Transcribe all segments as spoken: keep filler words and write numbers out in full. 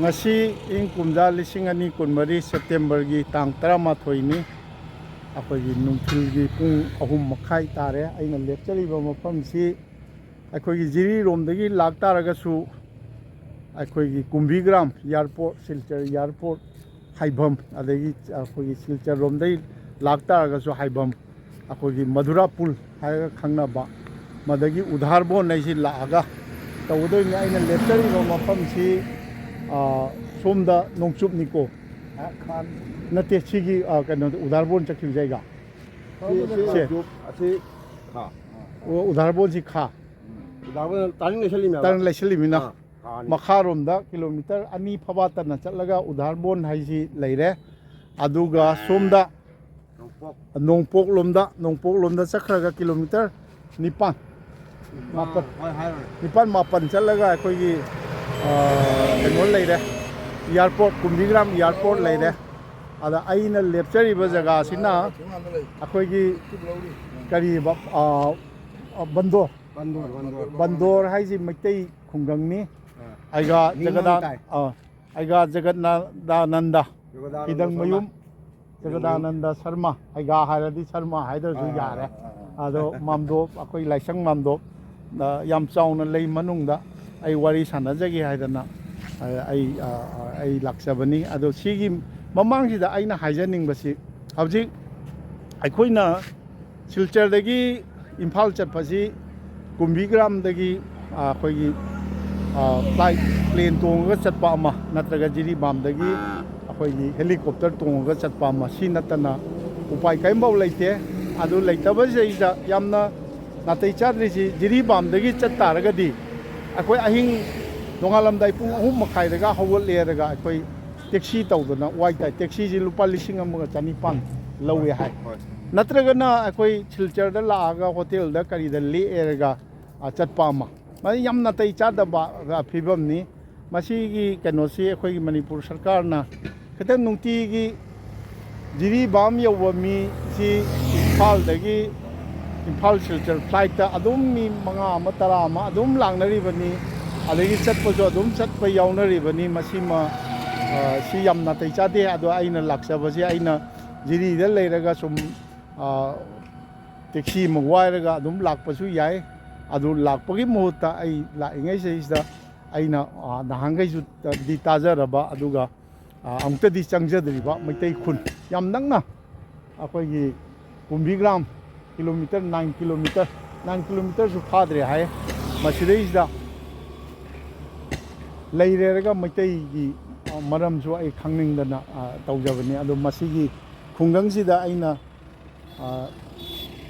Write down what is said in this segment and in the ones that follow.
ꯉꯁꯤ ꯏꯪ ꯀꯨꯝꯖꯥ ꯂꯤꯁꯤꯡ ꯑꯅꯤ ꯀꯨꯟꯃꯔꯤ Septemberꯒꯤ ꯇꯥꯡ ꯇꯔꯥꯃꯥꯊꯣꯏꯅꯤ꯫ ꯑꯩꯈꯣꯏꯒꯤ ꯅꯨꯡꯊꯤꯜꯒꯤ ꯄꯨꯡ ꯑꯍꯨꯝ ꯃꯈꯥꯏ ꯇꯥꯔꯦ꯫ ꯑꯩꯅ ꯂꯦꯞꯆꯔꯤꯕ ꯃꯐꯝꯁꯤ ꯑꯩꯈꯣꯏꯒꯤ ꯖꯤꯔꯤꯔꯣꯝꯗꯒꯤ ꯂꯥꯛꯇꯥꯔꯒꯁꯨ ꯑꯩꯈꯣꯏꯒꯤ ꯀꯨꯝꯕꯤꯒ꯭ꯔꯥꯝ airport, ꯁꯤꯜꯆꯔ airport ꯍꯥꯏꯐꯝ, ꯑꯗꯒꯤ ꯑꯩꯈꯣꯏꯒꯤ ꯁꯤꯜꯆꯔꯔꯣꯝꯗꯒꯤ ꯂꯥꯛꯇꯥꯔꯒꯁꯨ ꯍꯥꯏꯐꯝ, ꯑꯩꯈꯣꯏꯒꯤ ꯃꯙꯨꯔꯥ ꯄꯨꯜ ꯍꯥꯏꯔꯒ ꯈꯪꯅꯕ, ꯃꯗꯒꯤ ꯎꯙꯥꯔꯕꯣꯟ ꯍꯥꯏꯁꯤ ꯂꯥꯛꯑꯒ ꯇꯧꯒꯗꯣꯏꯅꯤ꯫ ꯑꯩꯅ ꯂꯦꯞꯆꯔꯤꯕ ꯃꯐꯝꯁꯤ, ꯑ, ꯁꯣꯝꯗ ꯅꯣꯡꯆꯨꯞꯅꯤꯀꯣ꯫ ꯅꯠꯇꯦ, ꯁꯤꯒꯤ, ꯑ, ꯀꯩꯅꯣꯗ ꯎꯙꯥꯔꯕꯣꯟ ꯆꯠꯈꯤꯕꯁꯦ ꯑꯩꯒ꯫ ꯁꯤ, ꯁꯤ ꯁꯦ꯫ ꯅꯣꯡꯆꯨꯞ, ꯑꯁꯤ ꯈꯥ꯫ ꯑꯣ, ꯎꯙꯥꯔꯕꯣꯟꯁꯤ ꯈꯥ꯫ ꯎꯝ꯫ ꯎꯙꯥꯔꯕꯣꯟ turning ꯂꯩꯁꯜꯂꯤꯅꯦꯕ꯫ Turning ꯂꯩꯁꯜꯂꯤꯃꯤꯅ꯫ ꯑꯥ, ꯈꯥꯅꯤ꯫ ꯃꯈꯥꯔꯣꯝꯗ kilometre ꯑꯅꯤ ꯐꯕꯥ ꯇꯅ ꯆꯠꯂꯒ ꯎꯙꯥꯔꯕꯣꯟ ꯍꯥꯏꯁꯤ ꯂꯩꯔꯦ꯫ ꯑꯗꯨꯒ ꯁꯣꯝꯗ ꯅꯣꯡꯄꯣꯛ꯫ ꯅꯣꯡꯄꯣꯛꯂꯣꯝꯗ, ꯅꯣꯡꯄꯣꯛꯂꯣꯝꯗ ꯆꯠꯈ꯭ꯔꯒ kilometre ꯅꯤꯄꯥꯟ, ꯃꯥꯄꯟ, ꯍꯣꯏ, ꯍꯥꯏꯔꯣꯅꯦ꯫ ꯅꯤꯄꯥꯟ ꯃꯥꯄꯟ ꯆꯠꯂꯒ ꯑꯩꯈꯣꯏꯒꯤ, ꯑ, ꯀꯩꯅꯣ ꯂꯩꯔꯦ, airport, ꯀꯨꯝꯕꯤꯒ꯭ꯔꯥꯝ airport ꯂꯩꯔꯦ꯫ ꯑꯗ ꯑꯩꯅ ꯂꯦꯞꯆꯔꯤꯕ ꯖꯒꯥꯁꯤꯅ ꯑꯩꯈꯣꯏꯒꯤ ꯀꯔꯤꯕ, ꯑ, ꯑ, ꯕꯟꯗꯣꯔ꯫ ꯕꯟꯗꯣꯔ, ꯕꯟꯗꯣꯔ꯫ ꯕꯟꯗꯣꯔ ꯍꯥꯏꯁꯤ ꯃꯩꯇꯩ ꯈꯨꯡꯒꯪꯅꯤ꯫ ꯑꯥ꯫ ꯑꯩꯒ ꯃꯤꯡ ꯖꯒꯗꯥ-, ꯑꯃ ꯇꯥꯏ꯫ ꯑ, ꯑꯩꯒ ꯖꯒꯟꯅꯥꯗꯥꯅꯟꯗ, ꯖꯒꯗꯥꯅꯟꯗ ꯍꯤꯗꯪꯃꯌꯨꯝ ꯁꯔꯃ꯫ ꯖꯒꯗꯥꯅꯟꯗ ꯁꯔꯃ, ꯑꯩꯒ ꯍꯥꯏꯔꯗꯤ ꯁꯔꯃ ꯍꯥꯏꯗ꯭ꯔꯁꯨ ꯑꯥ, ꯌꯥꯔꯦ꯫ ꯑꯥ, ꯑꯥ, ꯑꯥ꯫ ꯑꯗꯣ ꯃꯥꯝꯗꯣꯞ, ꯑꯩꯈꯣꯏ ꯂꯥꯏꯁꯪ ꯃꯥꯝꯗꯣꯞ, ꯑ, ꯌꯥꯝ ꯆꯥꯎꯅ ꯂꯩ ꯃꯅꯨꯡꯗ꯫ ꯑꯩ ꯋꯥꯔꯤ ꯁꯥꯟꯅꯖꯒꯦ ꯍꯥꯏꯗꯅ, ꯑ, ꯑꯩ, ꯑ, ꯑ, ꯑꯩ ꯂꯥꯛꯆꯕꯅꯤ꯫ ꯑꯗꯣ ꯁꯤꯒꯤ ꯃꯃꯥꯡꯁꯤꯗ ꯑꯩꯅ ꯍꯥꯏꯖꯅꯤꯡꯕꯁꯤ, ꯍꯧꯖꯤꯛ ꯑꯩꯈꯣꯏꯅ ꯁꯤꯜꯆꯔꯗꯒꯤ ꯏꯝꯐꯥꯜ ꯆꯠꯄꯁꯤ ꯀꯨꯝꯕꯤꯒ꯭ꯔꯥꯝꯗꯒꯤ, ꯑ, ꯑꯩꯈꯣꯏꯒꯤ, ꯑ, flight, plane ꯇꯣꯡꯉꯒ ꯆꯠꯄ ꯑꯃ, ꯅꯠꯇ꯭ꯔꯒ ꯖꯤꯔꯤꯕꯥꯝꯗꯒꯤ ꯑꯩꯈꯣꯏꯒꯤ helicopter ꯇꯣꯡꯉꯒ ꯆꯠꯄ ꯑꯃ, ꯁꯤ ꯅꯠꯇꯅ ꯎꯄꯥꯏ ꯀꯔꯤꯝꯐꯥꯎ ꯂꯩꯇꯦ꯫ ꯑꯗꯨ ꯂꯩꯇꯕꯁꯤꯗꯩꯗ ꯌꯥꯝꯅ ꯅꯥꯇꯩ ꯆꯥꯗ꯭ꯔꯤꯁꯤ, ꯖꯤꯔꯤꯕꯥꯝꯗꯒꯤ ꯆꯠ ꯇꯥꯔꯒꯗꯤ ꯑꯩꯈꯣꯏ ꯑꯍꯤꯡ ꯅꯣꯡꯉꯥꯜꯂꯝꯗꯥꯏ ꯄꯨꯡ ꯑꯍꯨꯝ ꯃꯈꯥꯏꯗꯒ ꯍꯧꯒꯠꯂꯦꯔꯒ ꯑꯩꯈꯣꯏ taxi ꯇꯧꯗꯅ ꯋꯥꯏ ꯇꯥꯏ꯫ Taxiꯁꯤ ꯂꯨꯄꯥ ꯂꯤꯁꯤꯡ ꯑꯃꯒ ꯆꯅꯤꯄꯥꯟ ꯂꯧꯋꯦ ꯍꯥꯏ꯫ ꯍꯣꯏ꯫ ꯅꯠꯇ꯭ꯔꯒꯅ ꯑꯩꯈꯣꯏ ꯁꯤꯜꯆꯔꯗ ꯂꯥꯛꯑꯒ hotelꯗ ꯀꯔꯤꯗ ꯂꯦꯛꯑꯦꯔꯒ, ꯑ, ꯆꯠꯄ ꯑꯃ꯫ ꯃꯁꯤ ꯌꯥꯝ ꯅꯥꯇꯩ ꯆꯥꯗꯕ, ꯑ, ꯐꯤꯕꯝꯅꯤ꯫ ꯃꯁꯤꯒꯤ ꯀꯩꯅꯣꯁꯤ ꯑꯩꯈꯣꯏꯒꯤ ꯃꯅꯤꯄꯨꯔ ꯁꯔꯀꯥꯔꯅ ꯈꯤꯇꯪ ꯅꯨꯡꯇꯤꯒꯤ ꯖꯤꯔꯤꯕꯥꯝ ꯌꯧꯕ ꯃꯤꯁꯤ ꯏꯝꯐꯥꯜꯗꯒꯤ, ꯏꯝꯐꯥꯜ ꯁꯤꯜꯆꯔ flightꯇ ꯑꯗꯨꯝ ꯃꯤ ꯃꯉꯥ ꯑꯃ, ꯇꯔꯥ ꯑꯃ ꯑꯗꯨꯝ ꯂꯥꯛꯅꯔꯤꯕꯅꯤ꯫ ꯑꯗꯒꯤ ꯆꯠꯄꯁꯨ ꯑꯗꯨꯝ ꯆꯠꯄ ꯌꯥꯎꯅꯔꯤꯕꯅꯤ꯫ ꯃꯁꯤꯃ, ꯑ, ꯁꯤ ꯌꯥꯝ ꯅꯥꯇꯩ ꯆꯥꯗꯦ꯫ ꯑꯗꯣ ꯑꯩꯅ ꯂꯥꯛꯆꯕꯁꯦ, ꯑꯩꯅ ꯖꯤꯔꯤꯗ ꯂꯩꯔꯒ ꯁꯨꯝ, ꯑ, ꯇꯦꯛꯁꯤ ꯑꯃ ꯋꯥꯏꯔꯒ ꯑꯗꯨꯝ ꯂꯥꯛꯄꯁꯨ ꯌꯥꯏ꯫ ꯑꯗꯨ ꯂꯥꯛꯄꯒꯤ ꯃꯍꯨꯠꯇ ꯑꯩ ꯂꯥꯛꯏꯉꯩꯁꯤꯗꯩꯁꯤꯗ ꯑꯩꯅ, ꯑ, ꯅꯍꯥꯟꯈꯩꯁꯨ ꯇ-, ꯗꯤ ꯇꯥꯖꯔꯕ, ꯑꯗꯨꯒ, ꯑ, ꯑꯃꯨꯛꯇꯗꯤ ꯆꯪꯖꯗ꯭ꯔꯤꯕ ꯃꯩꯇꯩ ꯈꯨꯟ, ꯌꯥꯝ ꯅꯛꯅ ꯑꯩꯈꯣꯏꯒꯤ ꯀꯨꯝꯕꯤꯒ꯭ꯔꯥꯝ ꯀꯤꯂꯣꯃꯤꯇꯔ, ꯅꯥꯏꯟ ꯀꯤꯂꯣꯃꯤꯇꯔ, ꯅꯥꯏꯟ ꯀꯤꯂꯣꯃꯤꯇꯔꯁꯨ ꯐꯥꯗ꯭ꯔꯦ ꯍꯥꯏ꯫ ꯃꯁꯤꯗꯩꯁꯤꯗ ꯂꯩꯔꯦꯔꯒ ꯃꯩꯇꯩꯒꯤ, ꯑ, ꯃꯔꯝꯁꯨ ꯑꯩ ꯈꯪꯅꯤꯡꯗꯅ, ꯑ, ꯇꯧꯖꯕꯅꯤ꯫ ꯑꯗꯣ ꯃꯁꯤꯒꯤ ꯈꯨꯡꯒꯪꯁꯤꯗ ꯑꯩꯅ, ꯑ,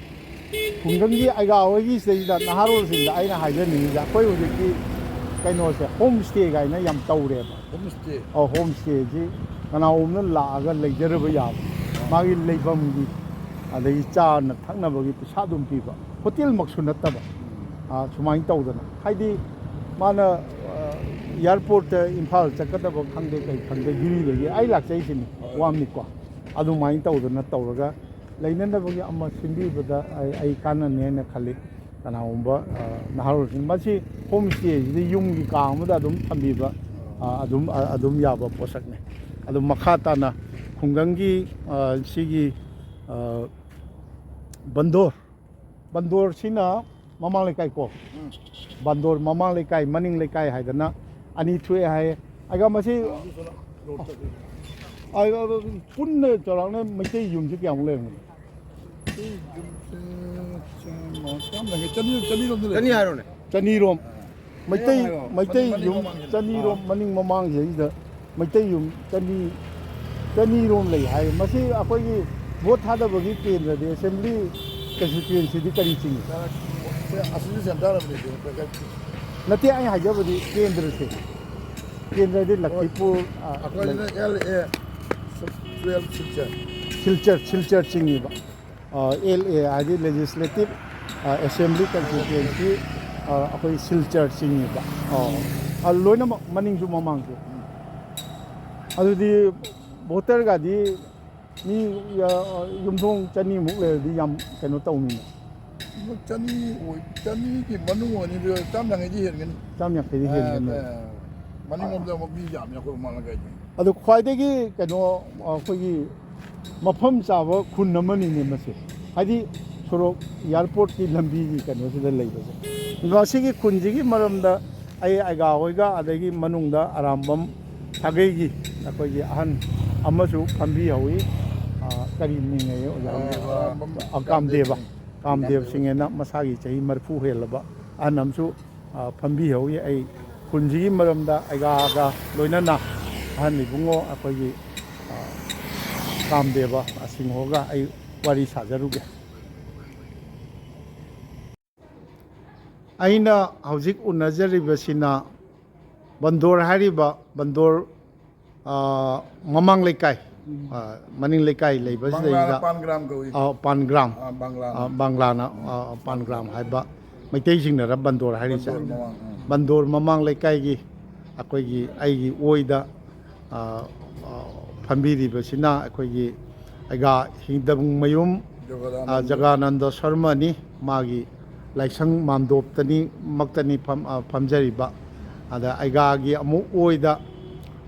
ꯈꯨꯡꯒꯪꯒꯤ ꯑꯩꯒꯥ ꯍꯣꯏꯒꯤ ꯁꯤꯗꯩꯁꯤꯗ ꯅꯍꯥꯔꯣꯜꯁꯤꯡꯗ ꯑꯩꯅ ꯍꯥꯏꯖꯅꯤꯡꯉꯤꯁꯦ, ꯑꯩꯈꯣꯏ ꯍꯧꯖꯤꯛꯇꯤ ꯀꯩꯅꯣꯁꯦ, ꯍꯣꯝ ꯁ꯭ꯇꯦ ꯀꯥꯏꯅ ꯌꯥꯝ ꯇꯧꯔꯦꯕ꯫ Home stay. ꯑꯧ, ꯍꯣꯝ ꯁ꯭ꯇꯦꯁꯤ ꯀꯅꯥꯒꯨꯝꯕꯅ ꯂꯥꯛꯑꯒ ꯂꯩꯖꯔꯕ ꯌꯥꯕ, ꯃꯥꯒꯤ ꯂꯩꯐꯝꯒꯤ, ꯑꯗꯒꯤ ꯆꯥꯅ ꯊꯛꯅꯕꯒꯤ ꯄꯩꯁꯥ ꯑꯗꯨꯝ ꯄꯤꯕ, ꯍꯣꯇꯦꯜꯃꯛꯁꯨ ꯅꯠꯇꯕ, ꯎꯝ꯫ ꯑ, ꯁꯨꯃꯥꯏꯅ ꯇꯧꯗꯅ, ꯍꯥꯏꯗꯤ ꯃꯥꯅ, ꯑ, ꯑꯦꯌꯥꯔꯄꯣꯔꯠꯇ ꯏꯝꯐꯥꯜ ꯆꯠꯀꯗꯕ ꯈꯪꯗꯦ, ꯀꯩ ꯈꯪꯗꯦ, ꯖꯤꯔꯤꯗꯒꯤ ꯑꯩ ꯂꯥꯛꯆꯩꯁꯤꯅꯤ, ꯍꯣꯏ꯫ ꯋꯥꯝꯅꯤꯀꯣ꯫ ꯑꯗꯨꯃꯥꯏꯅ ꯇꯧꯗꯅ ꯇꯧꯔꯒ ꯂꯩꯅꯅꯕꯒꯤ ꯑꯃ ꯁꯤꯟꯕꯤꯕꯗ ꯑꯩ, ꯑꯩ ꯀꯥꯟꯅꯅꯤ ꯍꯥꯏꯅ ꯈꯜꯂꯤ꯫ ꯀꯅꯥꯒꯨꯝꯕ, ꯑ, ꯅꯍꯥꯔꯣꯜꯁꯤꯡ, ꯃꯁꯤ ꯍꯣꯝ ꯁ꯭ꯇꯦꯁꯤꯗꯤ ꯌꯨꯝꯒꯤ ꯀꯥ ꯑꯃꯗ ꯑꯗꯨꯝ ꯊꯝꯕꯤꯕ, ꯑ, ꯑꯗꯨꯝ, ꯑ, ꯑꯗꯨꯝ ꯌꯥꯕ ꯄꯣꯠꯁꯛꯅꯤ꯫ ꯑꯗꯨ ꯃꯈꯥ ꯇꯥꯅ ꯈꯨꯡꯒꯪꯒꯤ, ꯑ, ꯁꯤꯒꯤ, ꯑ, ꯕꯟꯗꯣꯔ, ꯕꯟꯗꯣꯔꯁꯤꯅ ꯃꯃꯥꯡ ꯂꯩꯀꯥꯏ ꯀꯣ, ꯎꯝ꯫ ꯕꯟꯗꯣꯔ ꯃꯃꯥꯡ ꯂꯩꯀꯥꯏ, ꯃꯅꯤꯡ ꯂꯩꯀꯥꯏ ꯍꯥꯏꯗꯅ ꯑꯅꯤ ꯊꯣꯛꯑꯦ ꯍꯥꯏꯌꯦ꯫ ꯑꯗꯨꯒ ꯃꯁꯤ, ꯑ, ꯑ, ꯑ, ꯄꯨꯟꯅ ꯆꯥꯎꯔꯥꯛꯅ ꯃꯩꯇꯩ ꯌꯨꯝꯁꯤ ꯀꯌꯥꯃꯨꯛ ꯂꯩꯔꯝꯒꯅꯤ? ꯃꯩꯇꯩ ꯌꯨꯝꯁꯦ ꯆꯥꯝꯃ, ꯆꯥꯝꯃ ꯌꯥꯡꯈꯩ, ꯆꯅꯤ, ꯆꯅꯤꯔꯣꯝꯗ ꯂꯩ꯫ ꯆꯅꯤ ꯍꯥꯏꯔꯣꯅꯦ꯫ ꯆꯅꯤꯔꯣꯝ꯫ ꯃꯩꯇꯩ, ꯍꯥꯏꯌꯣ, ꯍꯥꯏꯌꯣ꯫ ꯃꯩꯇꯩ ꯃꯅꯤꯡ, ꯃꯅꯤꯡ ꯌꯨꯝ ꯃꯃꯥꯡꯁꯤꯗ꯫ ꯆꯅꯤꯔꯣꯝ, ꯑꯥ꯫ ꯃꯅꯤꯡ ꯃꯃꯥꯡꯁꯤꯗꯩꯁꯤꯗ ꯃꯩꯇꯩ ꯌꯨꯝ ꯆꯅꯤ, ꯆꯅꯤꯔꯣꯝ ꯂꯩ ꯍꯥꯏ꯫ ꯃꯁꯤ ꯑꯩꯈꯣꯏꯒꯤ ꯚꯣꯠ ꯊꯥꯗꯕꯒꯤ ꯀꯦꯟꯗ꯭ꯔꯗꯤ, ꯑꯦꯁꯦꯝꯕ꯭ꯂꯤ ꯀꯟꯁꯇꯤꯇ꯭ꯋꯦꯟꯁꯤꯗꯤ ꯀꯔꯤ ꯆꯤꯡꯏ? ꯑꯁꯤꯁꯨ ꯁꯦꯟꯇꯔ ꯑꯃꯅꯤ, ꯁꯤ ꯄ꯭ꯔꯀꯠꯀꯤ꯫ ꯅꯠꯇꯦ, ꯑꯩ ꯍꯥꯏꯖꯕꯗꯤ ꯀꯦꯟꯗ꯭ꯔꯁꯦ꯫ ꯀꯦꯟꯗ꯭ꯔꯗꯤ ꯍꯣꯏ꯫ ꯂꯈꯤꯄꯨꯔ, ꯑ, ꯑꯩꯈꯣꯏꯅ ꯂꯩ꯫ ꯑꯦꯜ ꯑꯦ ꯇꯨꯌꯦꯜꯐ ꯁꯤꯜꯆꯔ꯫ ꯁꯤꯜꯆꯔ, ꯁꯤꯜꯆꯔ ꯆꯤꯡꯉꯤꯕ꯫ ꯑ, ꯑꯦꯜ ꯑꯦ ꯍꯥꯏꯗꯤ ꯂꯦꯖꯤꯁꯂꯦꯇꯤꯚ, ꯑ, ꯑꯦꯁꯦꯝꯕ꯭ꯂꯤ ꯀꯟꯁꯇꯤꯇ꯭ꯋꯦꯟꯁꯤ, ꯑ, ꯑꯩꯈꯣꯏ ꯁꯤꯜꯆꯔ ꯆꯤꯡꯉꯤꯕ꯫ ꯑ, ꯑ, ꯂꯣꯏꯅꯃꯛ ꯃꯅꯤꯡꯁꯨ ꯃꯃꯥꯡꯁꯨ꯫ ꯑꯗꯨꯗꯤ ꯚꯣꯇꯔꯒꯗꯤ ꯃꯤ, ꯑ, ꯌꯨꯝꯊꯣꯡ ꯆꯅꯤꯃꯨꯛ ꯂꯩꯔꯗꯤ ꯌꯥꯝ ꯀꯩꯅꯣ ꯇꯧꯅꯤꯅꯦ꯫ ꯆꯅꯤ ꯑꯣꯏ, ꯆꯅꯤꯒꯤ ꯃꯅꯨꯡ ꯑꯣꯏꯅꯤ, ꯆꯥꯝ ꯌꯥꯡꯈꯩꯗꯤ ꯍꯦꯟꯒꯅꯤ꯫ ꯆꯥꯝ ꯌꯥꯡꯈꯩꯗꯤ ꯑꯥ, ꯍꯦꯟꯒꯅꯤ꯫ ꯑꯥ, ꯃꯅꯤꯡꯂꯣꯝꯗ ꯑꯃꯨꯛ ꯃꯤ ꯌꯥꯝꯃꯤ ꯑꯩꯈꯣꯏ ꯃꯃꯥꯡ ꯂꯩꯀꯥꯏꯗꯤ꯫ ꯑꯗꯣ ꯈ꯭ꯋꯥꯏꯗꯒꯤ ꯀꯩꯅꯣ, ꯑꯩꯈꯣꯏꯒꯤ ꯃꯐꯝ ꯆꯥꯕ ꯈꯨꯟ ꯑꯃꯅꯤꯅꯦ ꯃꯁꯦ, ꯍꯥꯏꯗꯤ ꯁꯣꯔꯣꯛ, ꯑꯦꯌꯥꯔꯄꯣꯔꯠꯀꯤ ꯂꯝꯕꯤꯒꯤ ꯀꯩꯅꯣꯁꯤꯗ ꯂꯩꯕꯁꯦ꯫ ꯃꯁꯤꯒꯤ ꯈꯨꯟꯁꯤꯒꯤ ꯃꯔꯝꯗ ꯑꯩ ꯑꯩꯒꯥ ꯍꯣꯏꯒ, ꯑꯗꯒꯤ ꯃꯅꯨꯡꯗ ꯑꯔꯥꯝꯕꯝ ꯁꯥꯒꯩꯒꯤ ꯑꯩꯈꯣꯏꯒꯤ ꯑꯍꯟ ꯑꯃꯁꯨ ꯐꯝꯕꯤꯍꯧꯋꯤ꯫ ꯑꯥ, ꯀꯔꯤ ꯃꯤꯡ ꯍꯥꯏꯌꯦ ꯑꯣꯖꯥ? ꯑꯥ, ꯑꯔꯥꯝꯕꯝ ꯑꯥ, ꯀꯥꯝꯗꯦꯕ꯫ ꯀꯥꯝꯗꯦꯕ꯫ ꯀꯥꯝꯗꯦꯕ ꯁꯤꯡꯑꯅ ꯃꯁꯥꯒꯤ ꯆꯍꯤ ꯃꯔꯤꯐꯨ ꯍꯦꯜꯂꯕ ꯑꯍꯟ ꯑꯃꯁꯨ, ꯑ, ꯐꯝꯕꯤꯍꯧꯔꯤ꯫ ꯑꯩ ꯈꯨꯟꯁꯤꯒꯤ ꯃꯔꯝꯗ ꯑꯩꯒꯥꯒ ꯂꯣꯏꯅꯅ ꯑꯍꯟ ꯏꯕꯨꯡꯉꯣ ꯑꯩꯈꯣꯏꯒꯤ, ꯑ, ꯀꯥꯝꯗꯦꯕ ꯁꯤꯡꯍꯒ ꯑꯩ ꯋꯥꯔꯤ ꯁꯥꯖꯔꯨꯒꯦ꯫ ꯑꯩꯅ ꯍꯧꯖꯤꯛ ꯎꯅꯖꯔꯤꯕꯁꯤꯅ ꯕꯟꯗꯣꯔ ꯍꯥꯏꯔꯤꯕ, ꯕꯟꯗꯣꯔ, ꯑ, ꯃꯃꯥꯡ ꯂꯩꯀꯥꯏ, ꯎꯝ꯫ ꯑ, ꯃꯅꯤꯡ ꯂꯩꯀꯥꯏ ꯂꯩꯕꯁꯤꯗꯩꯗ, ꯕꯪꯒ꯭ꯂꯥꯅ ꯄꯥꯟꯒ꯭ꯔꯥꯝ ꯀꯧꯏ꯫ ꯑ, ꯄꯥꯟꯒ꯭ꯔꯥꯝ꯫ ꯑ, ꯕꯪꯒ꯭ꯂꯥꯅ꯫ ꯑ, ꯕꯪꯒ꯭ꯂꯥꯅ, ꯑ, ꯄꯥꯟꯒ꯭ꯔꯥꯝ ꯍꯥꯏꯕ ꯃꯩꯇꯩꯁꯤꯡꯅꯔ ꯕꯟꯗꯣꯔ ꯍꯥꯏꯔꯤꯁꯦ? ꯕꯟꯗꯣꯔ ꯃꯃꯥꯡ, ꯎꯝ꯫ ꯕꯟꯗꯣꯔ ꯃꯃꯥꯡ ꯂꯩꯀꯥꯏꯒꯤ ꯑꯩꯈꯣꯏꯒꯤ, ꯑꯩꯒꯤ ꯑꯣꯏꯗ, ꯑ, ꯑ, ꯐꯝꯕꯤꯔꯤꯕꯁꯤꯅ ꯑꯩꯈꯣꯏꯒꯤ ꯑꯩꯒꯥ ꯍꯤꯗꯪꯃꯌꯨꯝ, ꯖꯒꯥꯅꯟꯗ꯫ ꯑ, ꯖꯒꯥꯅꯟꯗ ꯁꯔꯃꯅꯤ꯫ ꯃꯥꯒꯤ ꯂꯥꯏꯁꯪ ꯃꯥꯟꯗꯣꯞꯇꯅꯤ, ꯃꯛꯇꯅꯤ ꯐꯝ-, ꯑ, ꯐꯝꯖꯔꯤꯕ꯫ ꯑꯗ ꯑꯩꯒꯥꯒꯤ ꯑꯃꯨꯛ ꯑꯣꯏꯗ,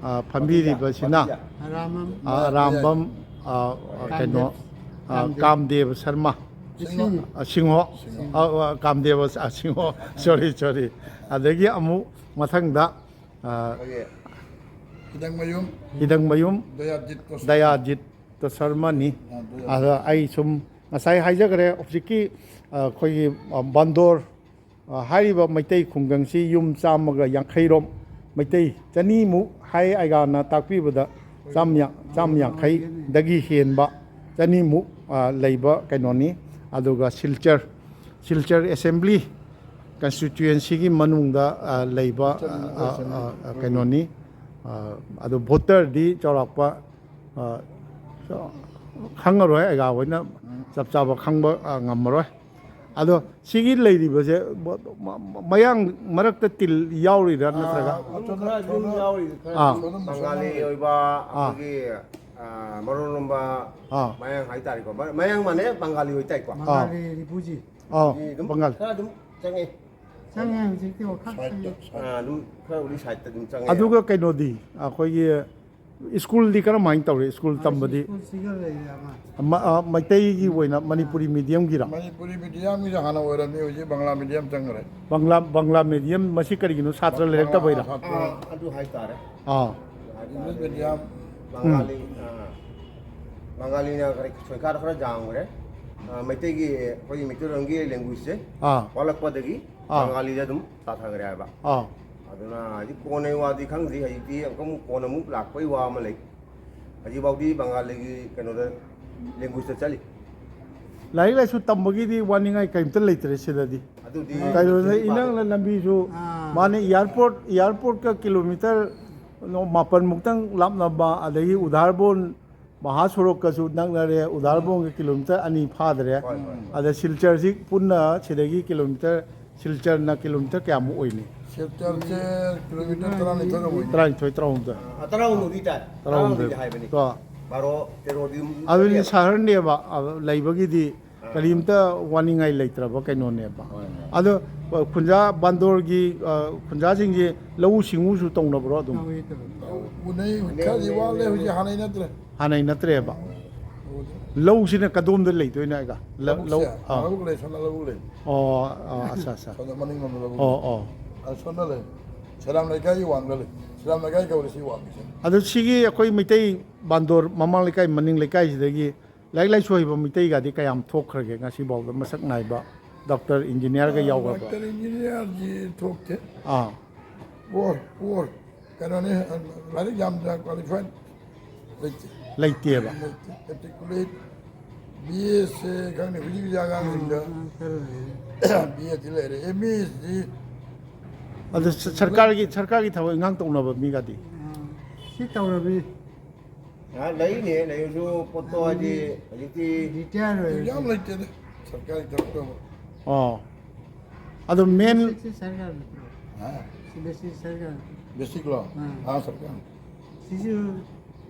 ꯑ, ꯐꯝꯕꯤꯔꯤꯕꯁꯤꯅ, ꯑꯔꯥꯝꯕꯝ꯫ ꯑ, ꯑꯔꯥꯝꯕꯝ, ꯑ, ꯑ, ꯀꯩꯅꯣ, ꯀꯥꯝꯗꯦꯕ꯫ ꯑ, ꯀꯥꯝꯗꯦꯕ꯫ ꯀꯥꯝꯗꯦꯕ ꯁꯔꯃ꯫ ꯁꯤꯡꯍ꯫ ꯑ, ꯁꯤꯡꯍꯣ꯫ ꯁꯤꯡꯍ꯫ ꯑ, ꯑ, ꯀꯥꯝꯗꯦꯕ, ꯑ, ꯁꯤꯡꯍꯣ꯫ Sorry, sorry꯫ ꯑꯗꯒꯤ ꯑꯃꯨꯛ ꯃꯊꯪꯗ, ꯑ, ꯑꯩꯈꯣꯏꯒꯤ ꯍꯤꯗꯪꯃꯌꯨꯝ ꯍꯤꯗꯪꯃꯌꯨꯝ ꯗꯌꯥꯖꯤꯠ ꯀꯣꯁ-, ꯗꯌꯥꯖꯤꯠ ꯇꯣꯁꯔꯃꯅꯤ꯫ ꯑ, ꯗꯌꯥꯖꯤꯠ꯫ ꯑꯗ ꯑꯩ ꯁꯨꯝ ꯉꯁꯥꯏ ꯍꯥꯏꯖꯈ꯭ꯔꯦ, ꯍꯧꯖꯤꯛꯀꯤ, ꯑ, ꯑꯩꯈꯣꯏꯒꯤ, ꯑ, ꯕꯟꯗꯣꯔ, ꯑ, ꯍꯥꯏꯔꯤꯕ ꯃꯩꯇꯩ ꯈꯨꯡꯒꯪꯁꯤ ꯌꯨꯝ ꯆꯥꯝꯃꯒ ꯌꯥꯡꯈꯩꯔꯣꯝ, ꯃꯩꯇꯩ ꯆꯅꯤꯃꯨꯛ ꯍꯥꯏ, ꯑꯩꯒꯥꯅ ꯇꯥꯛꯄꯤꯕꯗ ꯆꯥꯝ ꯌꯥ-, ꯆꯥꯝ ꯌꯥꯡꯈꯩꯗꯒꯤ ꯍꯦꯟꯕ ꯆꯅꯤꯃꯨꯛ, ꯑ, ꯂꯩꯕ ꯀꯩꯅꯣꯅꯤ꯫ ꯑꯗꯨꯒ ꯁꯤꯜꯆꯔ, ꯁꯤꯜꯆꯔ ꯑꯦꯁꯦꯝꯕ꯭ꯂꯤ ꯀꯟꯁꯇꯤꯇ꯭ꯋꯦꯟꯁꯤꯒꯤ ꯃꯅꯨꯡꯗ, ꯑ, ꯂꯩꯕ, ꯑ, ꯑ, ꯑ, ꯀꯩꯅꯣꯅꯤ꯫ ꯑ, ꯑꯗꯨ ꯚꯣꯇꯔꯗꯤ ꯆꯥꯎꯔꯥꯛꯄ, ꯑ, ꯈꯪꯉꯔꯣꯏ, ꯑꯩꯒꯥ ꯍꯣꯏꯅ ꯆꯞ ꯆꯥꯕ ꯈꯪꯕ, ꯑ, ꯉꯝꯃꯔꯣꯏ꯫ ꯑꯗꯣ ꯁꯤꯒꯤ ꯂꯩꯔꯤꯕꯁꯦ ꯃ-, ꯃ-, ꯃꯌꯥꯡ ꯃꯔꯛꯇ ꯇꯤꯜ ꯌꯥꯎꯔꯤꯔꯥ ꯅꯠꯇ꯭ꯔꯒ? ꯑꯥ, ꯑꯗꯨꯝ ꯈꯔ ꯑꯗꯨꯝ ꯌꯥꯎꯔꯤ, ꯈꯔ ꯑꯥ꯫ ꯑꯗꯨꯝ ꯕꯪꯒꯥꯂꯤ ꯁꯣꯟꯅꯔꯝꯃꯦ꯫ ꯑꯣꯏꯕ ꯑꯥ꯫ ꯑꯩꯈꯣꯏꯒꯤ, ꯑ, ꯃꯔꯣꯟ ꯂꯣꯝꯕ ꯑꯥ꯫ ꯃꯌꯥꯡ ꯍꯥꯏꯇꯥꯔꯦꯀꯣ꯫ ꯃ-, ꯃꯌꯥꯡ ꯃꯥꯟꯅꯩ, ꯕꯪꯒꯥꯂꯤ ꯑꯣꯏꯇꯥꯏꯀꯣ꯫ ꯑꯥ꯫ ꯕꯪꯒꯥꯂꯤ ꯔꯤꯐ꯭ꯌꯨꯖꯤ꯫ ꯑꯥ, ꯁꯤ ꯑꯗꯨꯝ ꯕꯪꯒꯥꯜ꯫ ꯈꯔ ꯑꯗꯨꯝ ꯆꯪꯉꯦ꯫ ꯆꯪꯉꯦ ꯍꯧꯖꯤꯛꯇꯤ ꯋꯥꯈꯛ ꯆꯪꯉꯦ꯫ ꯑꯥ, ꯑꯗꯨꯝ ꯈꯔꯕꯨꯗꯤ ꯁꯥꯏꯠꯇ ꯑꯗꯨꯝ ꯆꯪꯉꯦ꯫ ꯑꯗꯨꯒ ꯀꯩꯅꯣꯗꯤ, ꯑꯩꯈꯣꯏꯒꯤ ꯁ꯭ꯀꯨꯜꯗꯤ ꯀꯔꯝꯍꯥꯏꯅ ꯇꯧꯔꯤ? ꯁ꯭ꯀꯨꯜ ꯇꯝꯕꯗꯤ ꯁ꯭ꯀꯨꯜꯁꯤꯒ ꯂꯩꯔꯦ ꯑꯃ꯫ ꯃ- ꯑ, ꯃꯩꯇꯩꯒꯤ ꯑꯣꯏꯅ ꯃꯅꯤꯄꯨꯔꯤ ꯃꯤꯗꯤꯌꯝꯒꯤꯔ? ꯃꯅꯤꯄꯨꯔꯤ ꯃꯤꯗꯤꯌꯝꯒꯤꯁꯨ ꯍꯥꯟꯅ ꯑꯣꯏꯔꯝꯃꯤ, ꯍꯧꯖꯤꯛ ꯕꯪꯒ꯭ꯂꯥ ꯃꯤꯗꯤꯌꯝ ꯆꯪꯈ꯭ꯔꯦ꯫ ꯕꯪꯒ꯭ꯂꯥ ꯕꯪꯒ꯭ꯂꯥ ꯃꯤꯗꯤꯌꯝ ꯃꯁꯤ ꯀꯔꯤꯒꯤꯅꯣ? ꯁꯥꯇ꯭ꯔ ꯂꯩꯔꯛꯇꯕꯩꯔꯥ? ꯁꯥꯇ꯭ꯔ ꯑꯥ, ꯑꯗꯨ ꯍꯥꯏꯇꯥꯔꯦ꯫ ꯑꯥ, ꯏꯪꯂꯤꯁ ꯃꯤꯗꯤꯌꯝ꯫ ꯕꯪꯒꯥꯂꯤ, ꯑꯥ, ꯕꯪꯒꯥꯂꯤꯅ ꯈꯔ ꯁꯣꯏꯈꯥꯗ ꯈꯔ ꯌꯥꯝꯈ꯭ꯔꯦ꯫ ꯑꯥ, ꯃꯩꯇꯩꯒꯤ, ꯑꯩꯈꯣꯏꯒꯤ ꯃꯩꯇꯩꯂꯣꯟꯒꯤ ꯂꯦꯡꯒ꯭ꯋꯦꯖꯁꯦ ꯑꯥ, ꯋꯥꯠꯂꯛꯄꯗꯒꯤ ꯑꯥ꯫ ꯕꯪꯒꯥꯂꯤꯗ ꯑꯗꯨꯝ ꯇꯥꯊꯈ꯭ꯔꯦ ꯍꯥꯏꯕ꯫ ꯑꯥ, ꯑꯗꯨꯅ ꯍꯧꯖꯤꯛ ꯀꯣꯟꯅꯩ ꯋꯥꯗꯤ ꯈꯪꯗ꯭ꯔꯤ꯫ ꯍꯧꯖꯤꯛꯇꯤ ꯑꯃꯨꯛ ꯀꯣꯟꯅ ꯑꯃꯨꯛ ꯂꯥꯛꯄꯩ ꯋꯥ ꯑꯃ ꯂꯩ꯫ ꯍꯧꯖꯤꯛꯐꯥꯎꯗꯤ ꯕꯪꯒꯥꯂꯤꯒꯤ ꯀꯩꯅꯣꯗ, ꯂꯦꯡꯒ꯭ꯋꯦꯖꯇ ꯆꯠꯂꯤ꯫ ꯂꯥꯏꯔꯤꯛ ꯂꯥꯏꯁꯨ ꯇꯝꯕꯒꯤꯗꯤ ꯋꯥꯅꯤꯡꯉꯥꯏ ꯀꯔꯤꯝꯇ ꯂꯩꯇ꯭ꯔꯦ ꯁꯤꯗꯗꯤ꯫ ꯑꯗꯨꯗꯤ ꯀꯩꯅꯣꯗ ꯍꯧꯖꯤꯛ ꯏꯅꯛꯅ ꯂꯝꯕꯤꯁꯨ ꯑꯥ꯫ ꯃꯥꯅ ꯏꯌꯥꯔꯄꯣꯔꯠ ꯏꯌꯥꯔꯄꯣꯔꯠꯀ ꯀꯤꯂꯣꯃꯤꯇꯔ ꯃꯥꯄꯟꯃꯨꯛꯇꯪ ꯂꯥꯞꯅꯕ, ꯑꯗꯒꯤ ꯎꯗꯥꯔꯕꯣꯟ ꯃꯍꯥꯁꯣꯔꯣꯛꯀꯁꯨ ꯅꯛꯅꯔꯦ, ꯎꯗꯥꯔꯕꯣꯟꯒ ꯀꯤꯂꯣꯃꯤꯇꯔ ꯑꯅꯤ ꯐꯥꯗ꯭ꯔꯦ꯫ ꯍꯣꯏ, ꯍꯣꯏ, ꯍꯣꯏ꯫ ꯑꯗ ꯁꯤꯜꯆꯔꯁꯤ ꯄꯨꯟꯅ ꯁꯤꯗꯒꯤ ꯀꯤꯂꯣꯃꯤꯇꯔ, ꯁꯤꯜꯆꯔꯅ ꯀꯤꯂꯣꯃꯤꯇꯔ ꯀꯌꯥꯃꯨꯛ ꯑꯣꯏꯅꯤ? ꯁꯤꯜꯆꯔꯁꯦ ꯀꯤꯂꯣꯃꯤꯇꯔ ꯇꯔꯥꯅꯤꯊꯣꯏ ꯑꯣꯏꯅꯤ꯫ ꯇꯔꯥꯅꯤꯊꯣꯏ, ꯇꯔꯥꯍꯨꯝꯗꯣꯏ꯫ ꯑ, ꯇꯔꯥꯍꯨꯝꯗꯣꯏꯗꯤ ꯇꯥꯏ꯫ ꯇꯔꯥꯍꯨꯝꯗꯣꯏ꯫ ꯇꯔꯥꯍꯨꯝꯗꯣꯏꯗꯤ ꯍꯥꯏꯕꯅꯤ꯫ ꯀꯣ꯫ ꯕꯥꯔꯣ ꯇꯦꯔꯣꯗꯤ ꯑꯗꯨꯝ ꯑꯗꯨꯗꯤ ꯆꯠꯂꯦꯕ꯫ ꯁꯍꯔꯅꯦꯕ, ꯑ, ꯂꯩꯕꯒꯤꯗꯤ ꯀꯔꯤꯝꯇ ꯋꯥꯅꯤꯡꯉꯥꯏ ꯂꯩꯇ꯭ꯔꯕ ꯀꯩꯅꯣꯅꯦꯕ꯫ ꯍꯣꯏ, ꯍꯣꯏ꯫ ꯑꯗꯣ, ꯑ, ꯈꯨꯟꯖꯥ ꯕꯥꯟꯗꯣꯔꯒꯤ, ꯑ, ꯈꯨꯟꯖꯥꯁꯤꯡꯁꯦ ꯂꯧꯎ ꯁꯤꯡꯎꯁꯨ ꯇꯧꯅꯕ꯭ꯔꯣ ꯑꯗꯨꯝ? ꯇꯧꯏ ꯇꯧꯏ꯫ ꯎꯅꯩ, ꯈꯔꯗꯤ ꯋꯥꯠꯂꯦ ꯍꯧꯖꯤꯛ, ꯍꯥꯟꯅꯩ ꯅꯠꯇ꯭ꯔꯦ꯫ ꯍꯥꯟꯅꯩ ꯅꯠꯇ꯭ꯔꯦꯕ꯫ ꯎꯗ꯭ꯔꯦ꯫ ꯂꯧꯁꯤꯅ ꯀꯗꯣꯝꯗ ꯂꯩꯗꯣꯏꯅꯣ ꯍꯥꯏꯒ? ꯂ-, ꯂꯧ, ꯂꯧꯕꯨꯛꯁꯦ, ꯑꯥ꯫ ꯂꯧꯕꯨꯛ ꯂꯩ, ꯁꯣꯝꯗ ꯂꯧꯕꯨꯛ ꯂꯩ꯫ ꯑꯣ, ꯑꯣ, ꯑꯠꯆꯥ, ꯑꯠꯆꯥ꯫ ꯁꯣꯝꯗ ꯃꯅꯤꯡꯂꯣꯝꯗ ꯂꯧꯕꯨꯛ ꯑꯣ, ꯂꯩ꯫ ꯑꯣ꯫ ꯑ, ꯁꯣꯝꯗ ꯂꯩ꯫ ꯁꯦꯂꯥꯝ ꯂꯩꯀꯥꯏꯒꯤ ꯋꯥꯡꯗ ꯂꯩ꯫ ꯁꯦꯂꯥꯝ ꯂꯩꯀꯥꯏ ꯀꯧꯔꯦ ꯁꯤ ꯋꯥꯡꯒꯤꯁꯦ꯫ ꯑꯗꯣ ꯁꯤꯒꯤ ꯑꯩꯈꯣꯏ ꯃꯩꯇꯩ ꯕꯥꯟꯗꯣꯔ ꯃꯃꯥꯡ ꯂꯩꯀꯥꯏ, ꯃꯅꯤꯡ ꯂꯩꯀꯥꯏꯁꯤꯗꯒꯤ ꯂꯥꯏꯔꯤꯛ ꯂꯥꯏꯁꯨ ꯍꯩꯕ ꯃꯩꯇꯩꯒꯗꯤ ꯀꯌꯥꯝ ꯊꯣꯛꯈ꯭ꯔꯒꯦ ꯉꯁꯤꯐꯥꯎꯗ ꯃꯁꯛ ꯅꯥꯏꯕ? ꯗꯣꯛꯇꯔ, ꯏꯟꯖꯤꯅꯤꯌꯥꯔꯒ ꯌꯥꯎꯈ꯭ꯔꯕ? ꯗꯣꯛꯇꯔ, ꯏꯟꯖꯤꯅꯤꯌꯥꯔꯗꯤ ꯊꯣꯛꯇꯦ꯫ ꯑꯥ꯫ Poor, poor. ꯀꯩꯅꯣꯅꯤ, ꯂꯥꯏꯔꯤꯛ ꯌꯥꯝꯅ ꯀ꯭ꯋꯥꯂꯤꯐꯥꯏꯠ ꯂꯩꯇꯦ꯫ ꯂꯩꯇꯦꯕ꯫ ꯂꯩꯇꯦ꯫ ꯑꯦꯇꯤꯀꯨꯂꯦꯠ, ꯕꯤ ꯑꯦꯁꯦ ꯈꯪꯗꯦ, ꯍꯧꯖꯤꯛ ꯍꯧꯖꯤꯛ ꯑꯉꯥꯡꯁꯤꯡꯗ ꯑꯥ, ꯈꯔ ꯂꯩꯔꯦ꯫ ꯕꯤ ꯑꯦꯗꯤ ꯂꯩꯔꯦ꯫ ꯑꯦꯝ ꯑꯦꯁꯤ ꯑꯗꯨ ꯁ-, ꯁꯔꯀꯥꯔꯒꯤ, ꯁꯔꯀꯥꯔꯒꯤ ꯊꯕꯛ ꯏꯪꯈꯥꯡ ꯇꯧꯅꯕ ꯃꯤꯒꯗꯤ? ꯑꯥ, ꯁꯤ ꯇꯧꯔꯕꯤ꯫ ꯉꯥꯏꯍꯥꯛ ꯂꯩꯅꯦ, ꯂꯩꯔꯁꯨ ꯄꯣꯠꯇꯣ ꯍꯥꯏꯗꯤ ꯍꯧꯖꯤꯛꯇꯤ ꯔꯤꯇꯥꯌꯔ ꯑꯣꯏꯔꯦ꯫ ꯌꯥꯝ ꯂꯩꯇꯦꯗ ꯁꯔꯀꯥꯔꯒꯤ ꯊꯕꯛ ꯇꯧꯕ꯫ ꯑꯣ꯫ ꯑꯗꯣ ꯃꯦꯟ ꯁꯤ ꯁꯔꯀꯥꯔ ꯅꯠꯇ꯭ꯔꯣ? ꯍꯥ? ꯁꯤ ꯕꯦꯁꯤ ꯁꯔꯀꯥꯔ ꯅꯠꯇ꯭ꯔꯣ? ꯕꯦꯁꯤꯛꯂꯣ? ꯎꯝ꯫ ꯑꯥ, ꯁꯔꯀꯥꯔ꯫ ꯁꯤꯁꯨ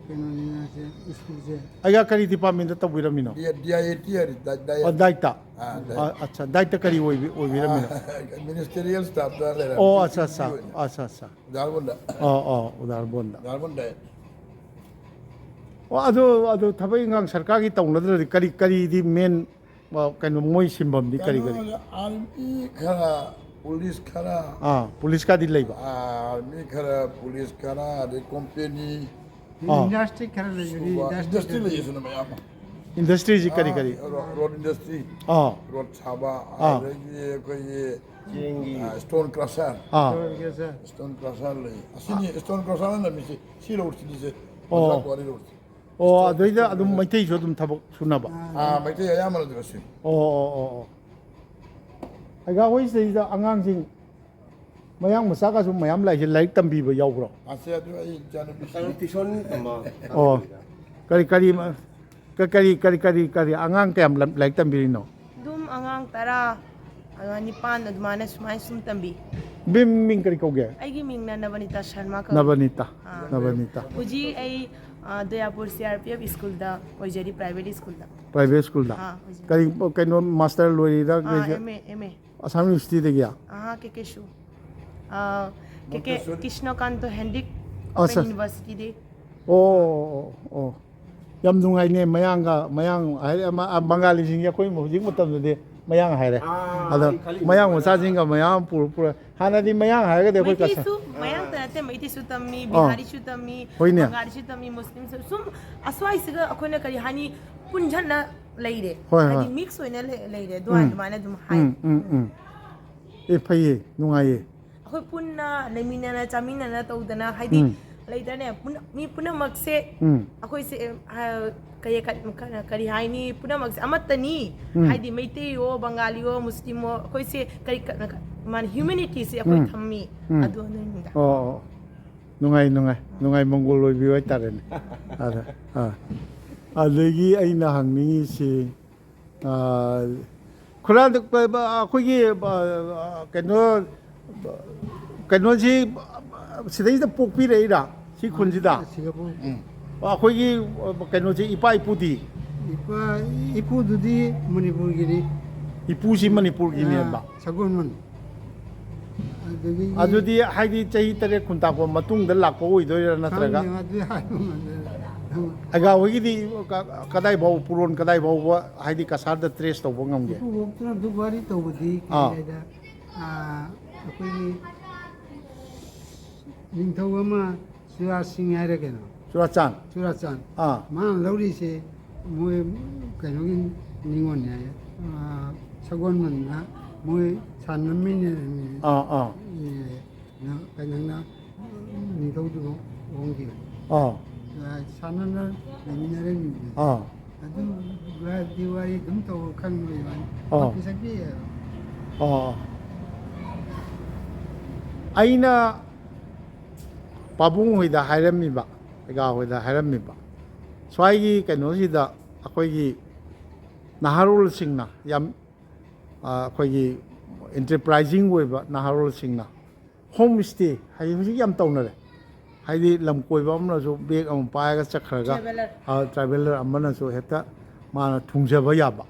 ꯀꯩꯅꯣꯅꯤꯅ ꯁꯦ, ꯁ꯭ꯀꯨꯜꯁꯦ꯫ ꯑꯩꯒ ꯀꯔꯤ ꯗꯤꯄꯥꯔꯠꯃꯦꯟꯗ ꯇꯧꯕꯤꯔꯝꯃꯤꯅꯣ? ꯗꯤ ꯑꯥꯏ ꯇꯤ ꯍꯥꯏꯔꯤ, ꯗꯥꯏꯠ, ꯗꯥꯏꯠ꯫ ꯑꯣ, ꯗꯥꯏꯠꯇ꯫ ꯑꯥ, ꯗꯥꯏꯠ꯫ ꯑ, ꯑꯠꯆꯥ, ꯗꯥꯏꯠꯇ ꯀꯔꯤ ꯑꯣꯏꯕꯤ-, ꯑꯣꯏꯕꯤꯔꯝꯃꯤꯅꯣ? ꯃꯤꯅꯤꯁꯇꯔꯤꯌꯦꯜ ꯁ꯭ꯇꯥꯐꯇ ꯂꯩꯔꯦ꯫ ꯑꯣ, ꯑꯠꯆꯥ, ꯑꯠꯆꯥ, ꯑꯣꯏꯅ꯫ ꯑꯠꯆꯥ, ꯑꯠꯆꯥ꯫ ꯎꯗꯥꯔꯕꯣꯟꯗ꯫ ꯑꯣ, ꯑꯣ, ꯎꯗꯥꯔꯕꯣꯟꯗ꯫ ꯎꯗꯥꯔꯕꯣꯟꯗ꯫ ꯑꯣ, ꯑꯗꯨ, ꯑꯗꯨ ꯊꯕꯛ ꯏꯪꯈꯥꯡ ꯁꯔꯀꯥꯔꯒꯤ ꯇꯧꯅꯗ꯭ꯔꯗꯤ ꯀꯔꯤ, ꯀꯔꯤꯗꯤ ꯃꯦꯟ, ꯑ, ꯀꯩꯅꯣ, ꯃꯣꯏ ꯁꯤꯟꯐꯝꯗꯤ ꯀꯔꯤ, ꯀꯔꯤ? ꯀꯩꯅꯣ, ꯑꯥꯔꯃꯤ ꯈꯔ, ꯄꯨꯂꯤꯁ ꯈꯔ, ꯑꯥ, ꯄꯨꯂꯤꯁꯀꯗꯤ ꯂꯩꯕ? ꯑꯥꯔꯃꯤ ꯈꯔ, ꯄꯨꯂꯤꯁ ꯈꯔ, ꯑꯗꯩ ꯀꯣꯝꯄꯦꯅꯤ, ꯑꯥ꯫ ꯏꯟꯗꯁꯇ꯭ꯔꯤ ꯈꯔ ꯂꯩꯕꯅꯤ, ꯁꯨꯕ, ꯏꯟꯗꯁꯇ꯭ꯔꯤ ꯏꯟꯗꯁꯇ꯭ꯔꯤ ꯈꯔ ꯂꯩꯌꯦ ꯁꯤꯅ ꯃꯌꯥꯝ ꯑꯃ꯫ ꯏꯟꯗꯁꯇ꯭ꯔꯤꯁꯤ ꯀꯔꯤ, ꯀꯔꯤ? ꯔꯣ-, ꯔꯣꯗ ꯏꯟꯗꯁꯇ꯭ꯔꯤ, ꯑꯥ, ꯔꯣꯗ ꯁꯥꯕ, ꯑꯥ꯫ ꯑꯗꯒꯤ ꯑꯩꯈꯣꯏꯒꯤ ꯆꯦꯡꯒꯤ꯫ ꯑ, ꯁ꯭ꯇꯣꯟ ꯀ꯭ꯔꯁꯔ꯫ ꯑꯥ꯫ ꯇꯧꯔꯒꯦ ꯁꯥꯔ꯫ ꯁ꯭ꯇꯣꯟ ꯀ꯭ꯔꯁꯔ ꯂꯩ꯫ ꯑꯁꯤꯅꯤ ꯁ꯭ꯇꯣꯟ ꯀ꯭ꯔꯁꯔꯅ ꯂꯝꯃꯤꯁꯤ, ꯁꯤ ꯔꯣꯗꯁꯤꯅꯤ ꯁꯦ꯫ ꯑꯣ꯫ ꯃꯖꯥ ꯀ꯭ꯋꯥꯔꯤ ꯔꯣꯗꯁꯤ꯫ ꯑꯣ, ꯑꯗꯨꯏꯗ ꯑꯗꯨꯝ ꯃꯩꯇꯩꯁꯨ ꯑꯗꯨꯝ ꯊꯕꯛ ꯁꯨꯅꯕ? ꯑꯥ, ꯃꯩꯇꯩ ꯑꯌꯥꯝꯕꯅ ꯑꯗꯨꯒ ꯁꯨꯏ꯫ ꯑꯣ, ꯑꯣ, ꯑꯣ, ꯑꯣ꯫ ꯑꯩꯒ ꯑꯩꯈꯣꯏ ꯁꯤꯗꯩꯗ ꯑꯉꯥꯡꯁꯤꯡ, ꯃꯌꯥꯡ ꯃꯆꯥꯒꯁꯨ ꯃꯌꯥꯝ ꯂꯥꯛꯏꯁꯦ, ꯂꯥꯏꯔꯤꯛ ꯇꯝꯕꯤꯕ ꯌꯥꯎꯕ꯭ꯔꯣ? ꯑꯁꯦ ꯑꯗꯨ ꯑꯩ ꯏꯆꯥꯅꯨꯄꯤꯁꯤ꯫ ꯇ꯭ꯌꯨꯁꯟ ꯇꯝꯕ꯫ ꯑꯣ꯫ ꯀꯔꯤ, ꯀꯔꯤ, ꯀ-, ꯀꯔꯤ, ꯀꯔꯤ, ꯀꯔꯤ, ꯀꯔꯤ, ꯑꯉꯥꯡ ꯀꯌꯥꯝ ꯂꯝ-, ꯂꯥꯏꯔꯤꯛ ꯇꯝꯕꯤꯔꯤꯅꯣ? ꯑꯗꯨꯝ ꯑꯉꯥꯡ ꯇꯔꯥ, ꯑꯗꯨꯒ ꯅꯤꯄꯥꯟ ꯑꯗꯨꯃꯥꯏꯅ ꯁꯨꯃꯥꯏꯅ ꯁꯨꯝ ꯇꯝꯕꯤ꯫ ꯃꯤꯡ, ꯃꯤꯡ ꯀꯔꯤ ꯀꯧꯒꯦ? ꯑꯩꯒꯤ ꯃꯤꯡꯅ ꯅꯕꯅꯤꯇꯥ ꯁꯔꯃ ꯀꯧꯏ꯫ ꯅꯕꯅꯤꯇꯥ꯫ ꯑꯥ꯫ ꯅꯕꯅꯤꯇꯥ꯫ ꯍꯧꯖꯤꯛ ꯑꯩ, ꯑ, ꯗꯌꯥꯄꯨꯔ ꯁꯤ ꯑꯥꯔ ꯄꯤ ꯑꯦꯐ ꯁ꯭ꯀꯨꯜꯗ ꯑꯣꯏꯖꯔꯤ, ꯄ꯭ꯔꯥꯏꯚꯦꯠ ꯁ꯭ꯀꯨꯜꯗ꯫ ꯄ꯭ꯔꯥꯏꯚꯦꯠ ꯁ꯭ꯀꯨꯜꯗ꯫ ꯑꯥ, ꯑꯣꯏꯖꯔꯤ꯫ ꯀꯔꯤ, ꯀꯩꯅꯣ, ꯃꯥꯁꯇꯔ ꯂꯣꯏꯔꯤꯔꯥ? ꯑꯥ, graduate? M A, M A. Assam ꯌꯨꯅꯤꯚꯔꯁꯤꯇꯤꯗꯒꯤ? ꯑꯍꯥ, ꯀꯦ ꯀꯦ ꯁꯨ꯫ ꯑ, ꯀꯦ ꯀꯦ ꯃꯣꯟꯇꯦꯁꯣꯔꯤ꯫ ꯀ꯭ꯔꯤꯁꯅꯀꯥꯟꯇ ꯍꯦꯟꯗꯤꯛ ꯑꯣ, ꯑꯣꯄꯟ ꯁꯥꯔ꯫ ꯌꯨꯅꯤꯚꯔꯁꯤꯇꯤꯗꯤ꯫ ꯑꯣ, ꯑꯣ, ꯑꯣ, ꯑꯣ꯫ ꯌꯥꯝ ꯅꯨꯡꯉꯥꯏꯅꯦ, ꯃꯌꯥꯡꯒ, ꯃꯌꯥꯡ ꯍꯥꯏꯔꯦ, ꯑꯃ, ꯑ, ꯕꯪꯒꯥꯂꯤꯁꯤꯡꯁꯦ ꯑꯩꯈꯣꯏ ꯍꯧꯖꯤꯛ ꯃꯇꯝꯗꯗꯤ ꯃꯌꯥꯡ ꯍꯥꯏꯔꯦ꯫ ꯑꯥ, ꯑꯗꯣ ꯑꯩ ꯈꯜꯂꯤꯅꯦ꯫ ꯃꯌꯥꯡ ꯃꯆꯥꯁꯤꯡꯒ ꯃꯌꯥꯝ ꯄꯨꯔ, ꯄꯨꯔ, ꯍꯥꯟꯅꯗꯤ ꯃꯌꯥꯡ ꯍꯥꯏꯔꯒꯗꯤ ꯑꯩꯈꯣꯏ ꯀꯁꯥ-, ꯃꯩꯇꯩꯁꯨ ꯃꯌꯥꯡꯇ ꯅꯠꯇꯦ, ꯃꯩꯇꯩꯁꯨ ꯇꯝꯃꯤ, ꯑꯥ꯫ ꯕꯤꯍꯥꯔꯤꯁꯨ ꯇꯝꯃꯤ, ꯍꯣꯏꯅꯦ꯫ ꯕꯪꯒꯥꯂꯤꯁꯨ ꯇꯝꯃꯤ, ꯃꯨꯁꯂꯤꯝꯁꯨ, ꯁꯨꯝ ꯑꯁ꯭ꯋꯥꯏꯁꯤꯒ ꯑꯩꯈꯣꯏꯅ ꯀꯔꯤ ꯍꯥꯏꯅꯤ, ꯄꯨꯟꯁꯤꯟꯅ ꯂꯩꯔꯦ꯫ ꯍꯣꯏ, ꯍꯥꯏꯗꯤ ꯍꯣꯏ꯫ ꯃꯤꯛꯁ ꯑꯣꯏꯅ ꯂꯩ-, ꯂꯩꯔꯦ꯫ ꯑꯗꯨ ꯎꯝ꯫ ꯑꯗꯨꯃꯥꯏꯅ ꯑꯗꯨꯝ ꯍꯥꯏ꯫ ꯎꯝ, ꯎꯝ, ꯎꯝ꯫ ꯑꯦ, ꯐꯩꯌꯦ, ꯅꯨꯡꯉꯥꯏꯌꯦ꯫ ꯑꯩꯈꯣꯏ ꯄꯨꯟꯅ ꯂꯩꯃꯤꯟꯅꯅ ꯆꯥꯃꯤꯟꯅꯅ ꯇꯧꯗꯅ, ꯍꯥꯏꯗꯤ ꯎꯝ꯫ ꯂꯩꯗꯅꯦ, ꯄꯨꯟꯅ-, ꯃꯤ ꯄꯨꯝꯅꯃꯛꯁꯦ ꯎꯝ꯫ ꯑꯩꯈꯣꯏꯁꯦ, ꯑ, ꯀꯩ-, ꯀ-, ꯀ-, ꯀꯔꯤ ꯍꯥꯏꯅꯤ, ꯄꯨꯝꯅꯃꯛꯁꯦ ꯑꯃꯠꯇꯅꯤ꯫ ꯎꯝ꯫ ꯍꯥꯏꯗꯤ ꯃꯩꯇꯩꯌꯣ, ꯕꯪꯒꯥꯂꯤꯌꯣ, ꯃꯨꯁꯂꯤꯝꯑꯣ, ꯑꯩꯈꯣꯏꯁꯦ ꯀꯔꯤ ꯀ-, ꯀ-, ꯃꯥꯅ ꯍ꯭ꯌꯨꯃꯦꯅꯤꯇꯤꯁꯦ ꯑꯩꯈꯣꯏ ꯎꯝ꯫ ꯊꯝꯃꯤ꯫ ꯎꯝ꯫ ꯑꯗꯨꯅꯤꯗ꯫ ꯑꯣ, ꯑꯣ꯫ ꯅꯨꯡꯉꯥꯏ, ꯅꯨꯡꯉꯥꯏ, ꯅꯨꯡꯉꯥꯏ, ꯃꯪꯒꯣꯜ ꯑꯣꯏꯕꯤꯌꯨ ꯍꯥꯏꯇꯥꯔꯦꯅꯦ꯫ ꯑꯗ, ꯑꯥ꯫ ꯑꯗꯒꯤ ꯑꯩꯅ ꯍꯪꯅꯤꯡꯉꯤꯁꯤ, ꯑꯥ, ꯈꯨꯔꯥꯗ, ꯑꯩꯈꯣꯏꯒꯤ, ꯑꯥ, ꯀꯩꯅꯣ, ꯀꯩꯅꯣꯁꯤ ꯁꯤꯗꯩꯁꯤꯗ ꯄꯣꯛꯄꯤꯔꯛꯏꯔꯥ, ꯁꯤ ꯈꯨꯟꯁꯤꯗ? ꯁꯤꯡꯒꯥꯄꯨꯔ꯫ ꯎꯝ꯫ ꯑꯩꯈꯣꯏꯒꯤ ꯀꯩꯅꯣꯁꯦ, ꯏꯄꯥ ꯏꯄꯨꯗꯤ? ꯏꯄꯥ ꯏꯄꯨꯗꯨꯗꯤ ꯃꯅꯤꯄꯨꯔꯒꯤꯅꯤ꯫ ꯏꯄꯨꯁꯤ ꯃꯅꯤꯄꯨꯔꯒꯤꯅꯦꯕ? ꯁꯒꯣꯜꯕꯟ꯫ ꯑꯗꯨꯗꯒꯤ ꯑꯗꯨꯗꯤ ꯍꯥꯏꯗꯤ ꯆꯍꯤ ꯇꯔꯦꯠ ꯈꯨꯟꯇꯥꯛꯄ ꯃꯇꯨꯡꯗ ꯂꯥꯛꯄ ꯑꯣꯏꯗꯣꯏꯔꯥ, ꯅꯠꯇ꯭ꯔꯒ? ꯈꯪꯗꯦ, ꯑꯗꯨꯗꯤ ꯍꯥꯏꯕ ꯉꯝꯗꯦ꯫ ꯑꯩꯒꯥ ꯍꯣꯏꯒꯤꯗꯤ ꯀ- ꯀꯗꯥꯏ ꯐꯥꯎ, ꯄꯨꯔꯣꯟ ꯀꯗꯥꯏ ꯐꯥꯎꯕ ꯍꯥꯏꯗꯤ ꯀꯁꯥꯔꯗ ꯇ꯭ꯔꯦꯁ ꯇꯧꯕ ꯉꯝꯒꯦ? ꯏꯄꯨꯕꯣꯛꯇꯨꯅ ꯑꯗꯨ ꯋꯥꯔꯤ ꯇꯧꯕꯗꯤ ꯀꯩ ꯑꯥ꯫ ꯍꯥꯏꯗ, ꯑꯥ, ꯑꯩꯈꯣꯏꯒꯤ ꯅꯤꯡꯊꯧ ꯑꯃ ꯆꯨꯔꯥ ꯁꯤꯡ ꯍꯥꯏꯔ ꯀꯩꯅꯣ? ꯆꯨꯔꯥꯆꯥꯟ? ꯆꯨꯔꯥꯆꯥꯟ꯫ ꯑꯥ꯫ ꯃꯥꯅ ꯂꯧꯔꯤꯁꯦ ꯃꯣꯏ ꯀꯩꯅꯣꯒꯤ ꯅꯤꯉꯣꯜꯅꯦ ꯍꯥꯏꯌꯦ꯫ ꯑꯥ, ꯁꯒꯣꯜꯕꯟꯗ ꯃꯣꯏ ꯁꯥꯟꯅꯃꯤꯟꯅꯔꯝꯃꯤ꯫ ꯑꯥ, ꯑꯥ꯫ ꯑꯦ, ꯅ-, ꯀꯩꯅꯣꯅ ꯅꯤꯡꯊꯧꯗꯨ ꯍꯣꯡꯈꯤꯕꯅꯤ꯫ ꯑꯥ꯫ ꯑꯥ, ꯁꯥꯟꯅꯅ ꯂꯩꯃꯤꯟꯅꯔꯝꯃꯤꯕꯅꯤ꯫ ꯑꯥ꯫ ꯑꯗꯨꯒꯗꯤ ꯋꯥꯔꯤ ꯑꯗꯨꯝ ꯇꯧꯔ ꯈꯪꯕꯩ ꯋꯥꯅꯤ꯫ ꯑꯥ꯫ ꯄꯤꯁꯛ ꯄꯤꯛꯑꯦꯕ꯫ ꯑꯥ꯫ ꯑꯩꯅ ꯄꯥꯕꯨꯡ ꯍꯣꯏꯗ ꯍꯥꯏꯔꯝꯃꯤꯕ, ꯑꯩꯒꯥ ꯍꯣꯏꯗ ꯍꯥꯏꯔꯝꯃꯤꯕ, ꯁ꯭ꯋꯥꯏꯒꯤ ꯀꯩꯅꯣꯁꯤꯗ ꯑꯩꯈꯣꯏꯒꯤ ꯅꯍꯥꯔꯣꯜꯁꯤꯡꯅ ꯌꯥꯝ, ꯑ, ꯑꯩꯈꯣꯏꯒꯤ enterprising ꯑꯣꯏꯕ ꯅꯍꯥꯔꯣꯜꯁꯤꯡꯅ ꯍꯣꯝ ꯁ꯭ꯇꯦ ꯍꯥꯏꯗꯤ ꯍꯧꯖꯤꯛ ꯌꯥꯝ ꯇꯧꯅꯔꯦ꯫ ꯍꯥꯏꯗꯤ ꯂꯝ ꯀꯣꯏꯕ ꯑꯃꯅꯁꯨ ꯕꯦꯒ ꯑꯃ ꯄꯥꯏꯔꯒ ꯆꯠꯈ꯭ꯔꯒ, Traveller. ꯑ, traveller ꯑꯃꯅꯁꯨ ꯍꯦꯛꯇ ꯃꯥꯅ ꯊꯨꯡꯖꯕ ꯌꯥꯕ,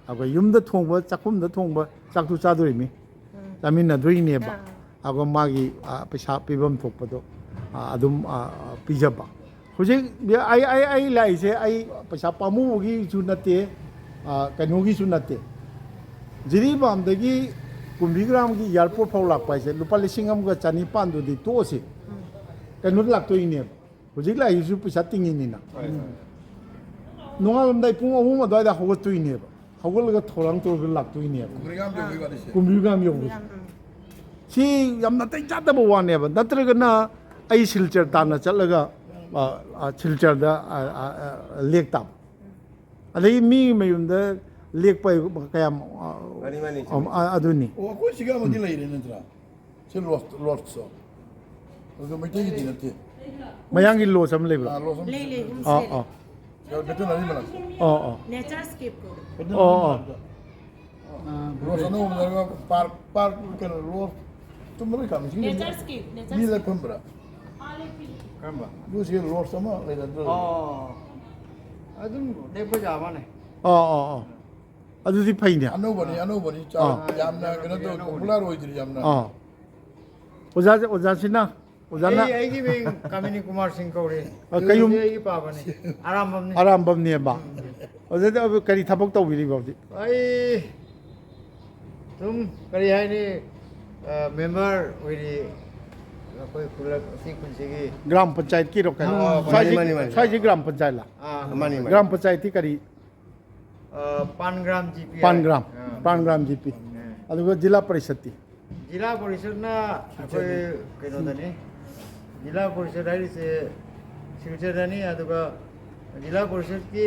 ꯑꯩꯈꯣꯏ ꯌꯨꯝꯗ ꯊꯣꯡꯕ, ꯆꯥꯛꯈꯨꯝꯗ ꯊꯣꯡꯕ ꯆꯥꯛꯇꯨ ꯆꯥꯗꯣꯔꯤꯃꯤ, ꯆꯥꯃꯤꯟꯅꯗꯣꯏꯅꯦꯕ꯫ ꯑꯥ. ꯑꯗꯨꯒ ꯃꯥꯒꯤ, ꯑ, ꯄꯩꯁꯥ ꯄꯤꯐꯝ ꯊꯣꯛꯄꯗꯣ, ꯑ, ꯑꯗꯨꯝ, ꯑ, ꯄꯤꯖꯕ꯫ ꯍꯧꯖꯤꯛ ꯑꯩ, ꯑꯩ, ꯑꯩ ꯂꯥꯛꯏꯁꯦ ꯑꯩ ꯄꯩꯁꯥ ꯄꯥꯝꯃꯨꯕꯒꯤꯁꯨ ꯅꯠꯇꯦ, ꯑ, ꯀꯩꯅꯣꯒꯤꯁꯨ ꯅꯠꯇꯦ꯫ ꯖꯤꯔꯤꯕꯥꯝꯗꯒꯤ ꯀꯨꯝꯕꯤꯒ꯭ꯔꯥꯝꯒꯤ airport ꯐꯥꯎ ꯂꯥꯛꯄ ꯍꯥꯏꯁꯦ ꯂꯨꯄꯥ ꯂꯤꯁꯤꯡ ꯑꯃꯒ ꯆꯅꯤꯄꯥꯟꯗꯨꯗꯤ ꯇꯣꯛꯑꯁꯤ꯫ ꯀꯩꯅꯣꯗ ꯂꯥꯛꯇꯣꯏꯅꯦꯕ꯫ ꯍꯧꯖꯤꯛ ꯂꯥꯛꯏꯁꯤꯁꯨ ꯄꯩꯁꯥ ꯇꯤꯡꯉꯤꯅꯤꯅ꯫ ꯅꯣꯡꯉꯥꯜꯂꯝꯗꯥꯏ ꯄꯨꯡ ꯑꯍꯨꯝ ꯑꯗꯨꯋꯥꯏꯗ ꯍꯧꯒꯠꯇꯣꯏꯅꯦꯕ꯫ ꯍꯧꯒꯠꯂꯒ ꯊꯧꯔꯥꯡ ꯇꯧꯔꯒ ꯂꯥꯛꯇꯣꯏꯅꯦꯕ꯫ ꯀꯨꯝꯕꯤꯒ꯭ꯔꯥꯝ ꯌꯧꯕꯩ ꯋꯥꯔꯤꯁꯦ꯫ ꯀꯨꯝꯕꯤꯒ꯭ꯔꯥꯝ ꯌꯧꯕꯁꯦ꯫ ꯁꯤ ꯌꯥꯝ ꯅꯥꯇꯩ ꯆꯥꯗꯕ ꯋꯥꯅꯦꯕ꯫ ꯅꯠꯇ꯭ꯔꯒꯅ ꯑꯩ ꯁꯤꯜꯆꯔ ꯇꯥꯟꯅ ꯆꯠꯂꯒ, ꯑ, ꯑ, ꯁꯤꯜꯆꯔꯗ, ꯑ, ꯑ, ꯑ, ꯂꯦꯛ ꯇꯥꯕ꯫ ꯑꯗꯩ ꯃꯤ ꯃꯌꯨꯝꯗ ꯂꯦꯛꯄ ꯀꯌꯥꯝ, ꯑ, ꯃꯥꯅꯤ, ꯃꯥꯅꯤ, ꯑ, ꯑ, ꯑꯗꯨꯅꯤ꯫ ꯑꯣ, ꯑꯩꯈꯣꯏ ꯁꯤꯒ ꯑꯃꯗꯤ ꯂꯩꯔꯦ ꯅꯠꯇ꯭ꯔꯥ? ꯁꯤ ꯂꯣꯁ, ꯂꯣꯁꯇꯣ꯫ ꯑꯗꯨ ꯃꯩꯇꯩꯒꯤꯗꯤ ꯅꯠꯇꯦ꯫ ꯃꯌꯥꯡꯒꯤ ꯂꯣꯁ ꯑꯃ ꯂꯩꯕ꯭ꯔꯥ? ꯑꯥ, ꯂꯣꯁ ꯑꯃ ꯂꯩ, ꯂꯩ, ꯑꯥ, ꯍꯣꯝꯁ꯭ꯇꯦ ꯑꯥ, ꯁꯤꯗ ꯚꯦꯇꯅꯔꯤ ꯃꯅꯥꯛꯇ꯫ ꯑꯥ, ꯑꯥ, ꯅꯦꯆꯔ ꯁ꯭ꯀꯦꯞ ꯀꯧꯋꯦ꯫ ꯑꯥ, ꯑꯥ꯫ ꯑꯥ, ꯂꯣꯁ ꯑꯅꯧꯕ ꯂꯩꯔꯒ ꯄꯥꯔꯛ, ꯄꯥꯔꯛ ꯀꯩꯅꯣ ꯂꯣꯁ ꯆꯨꯝꯕ ꯂꯣꯏ ꯀꯥꯃꯤ꯫ Nature scape, nature me scape. ꯂꯩꯐꯝꯕ꯭ꯔꯥ? ꯀꯔꯝꯕ? ꯂꯨꯁꯤ ꯂꯣꯁ ꯑꯃ ꯂꯩꯅꯗ꯭ꯔꯣ? ꯑꯣ, ꯑꯗꯨꯝ ꯂꯦꯞꯄ ꯌꯥꯕꯅꯦ꯫ ꯑꯥ ꯑꯥ ꯑꯥ ꯑꯗꯨꯗꯤ ꯐꯩꯅꯦ꯫ ꯑꯅꯧꯕꯅꯤ, ꯑꯅꯧꯕꯅꯤ꯫ ꯆꯥꯎ, ꯑꯥ꯫ ꯌꯥꯝꯅ ꯀꯩꯅꯣ ꯇꯧ, ꯑꯅꯧꯕꯅꯤ꯫ ꯄꯣꯄꯨꯂꯔ ꯑꯣꯏꯗ꯭ꯔꯤ ꯌꯥꯝꯅ꯫ ꯑꯥ ꯑꯣꯖꯥꯁꯦ ꯑꯣꯖꯥꯁꯤꯅ ꯑꯣꯖꯥꯅ ꯑꯩ ꯑꯩꯒꯤ ꯃꯤꯡ ꯀꯥꯃꯤꯅꯤ ꯀꯨꯃꯥꯔ ꯁꯤꯡ ꯀꯧꯔꯤ꯫ ꯑ, ꯀꯩꯌꯨꯝ- ꯑꯩ ꯑꯩꯒꯤ ꯄꯥꯕꯅꯤ꯫ ꯑꯔꯥꯝꯕꯝꯅꯤ꯫ ꯑꯔꯥꯝꯕꯝꯅꯦꯕ꯫ ꯑꯣꯖꯥꯗꯤ ꯑꯗꯨ ꯀꯔꯤ ꯊꯕꯛ ꯇꯧꯕꯤꯔꯤꯕ ꯍꯧꯖꯤꯛ? ꯑꯩ ꯁꯨꯝ ꯀꯔꯤ ꯍꯥꯏꯅꯤ, ꯑ, ꯃꯦꯝꯕꯔ ꯑꯣꯏꯔꯤ ꯑꯩꯈꯣꯏ ꯈꯨꯜꯂꯛ ꯑꯁꯤ ꯈꯨꯟꯁꯤꯒꯤ꯫ ꯒ꯭ꯔꯥꯝ ꯄꯟꯆꯥꯌꯠꯀꯤꯔꯣ ꯀꯩꯅꯣ? ꯑꯥ, ꯁ꯭ꯋꯥꯏꯁꯤ ꯃꯥꯅꯤ, ꯃꯥꯅꯤ꯫ ꯁ꯭ꯋꯥꯏꯁꯤ ꯒ꯭ꯔꯥꯝ ꯄꯟꯆꯥꯌꯠꯂ? ꯑꯥ, ꯃꯥꯅꯤ, ꯃꯥꯅꯤ꯫ ꯒ꯭ꯔꯥꯝ ꯄꯟꯆꯥꯌꯠꯇꯤ ꯀꯔꯤ? ꯑ, ꯄꯥꯟꯒ꯭ꯔꯥꯝ ꯖꯤ ꯄꯤ꯫ ꯄꯥꯟꯒ꯭ꯔꯥꯝ꯫ ꯑꯥ꯫ ꯄꯥꯟꯒ꯭ꯔꯥꯝ ꯖꯤ ꯄꯤ꯫ ꯎꯝ꯫ ꯑꯗꯨꯒ ꯖꯤꯂꯥ ꯄꯔꯤꯁꯠꯇꯤ? ꯖꯤꯂꯥ ꯄꯔꯤꯁꯠꯅ ꯑꯩꯈꯣꯏ ꯀꯩꯅꯣꯗꯅꯤ꯫ ꯖꯤꯂꯥ ꯄꯔꯤꯁꯠ ꯍꯥꯏꯔꯤꯁꯦ ꯁꯤꯜꯆꯔꯗꯅꯤ꯫ ꯑꯗꯨꯒ ꯖꯤꯂꯥ ꯄꯔꯤꯁꯠꯀꯤ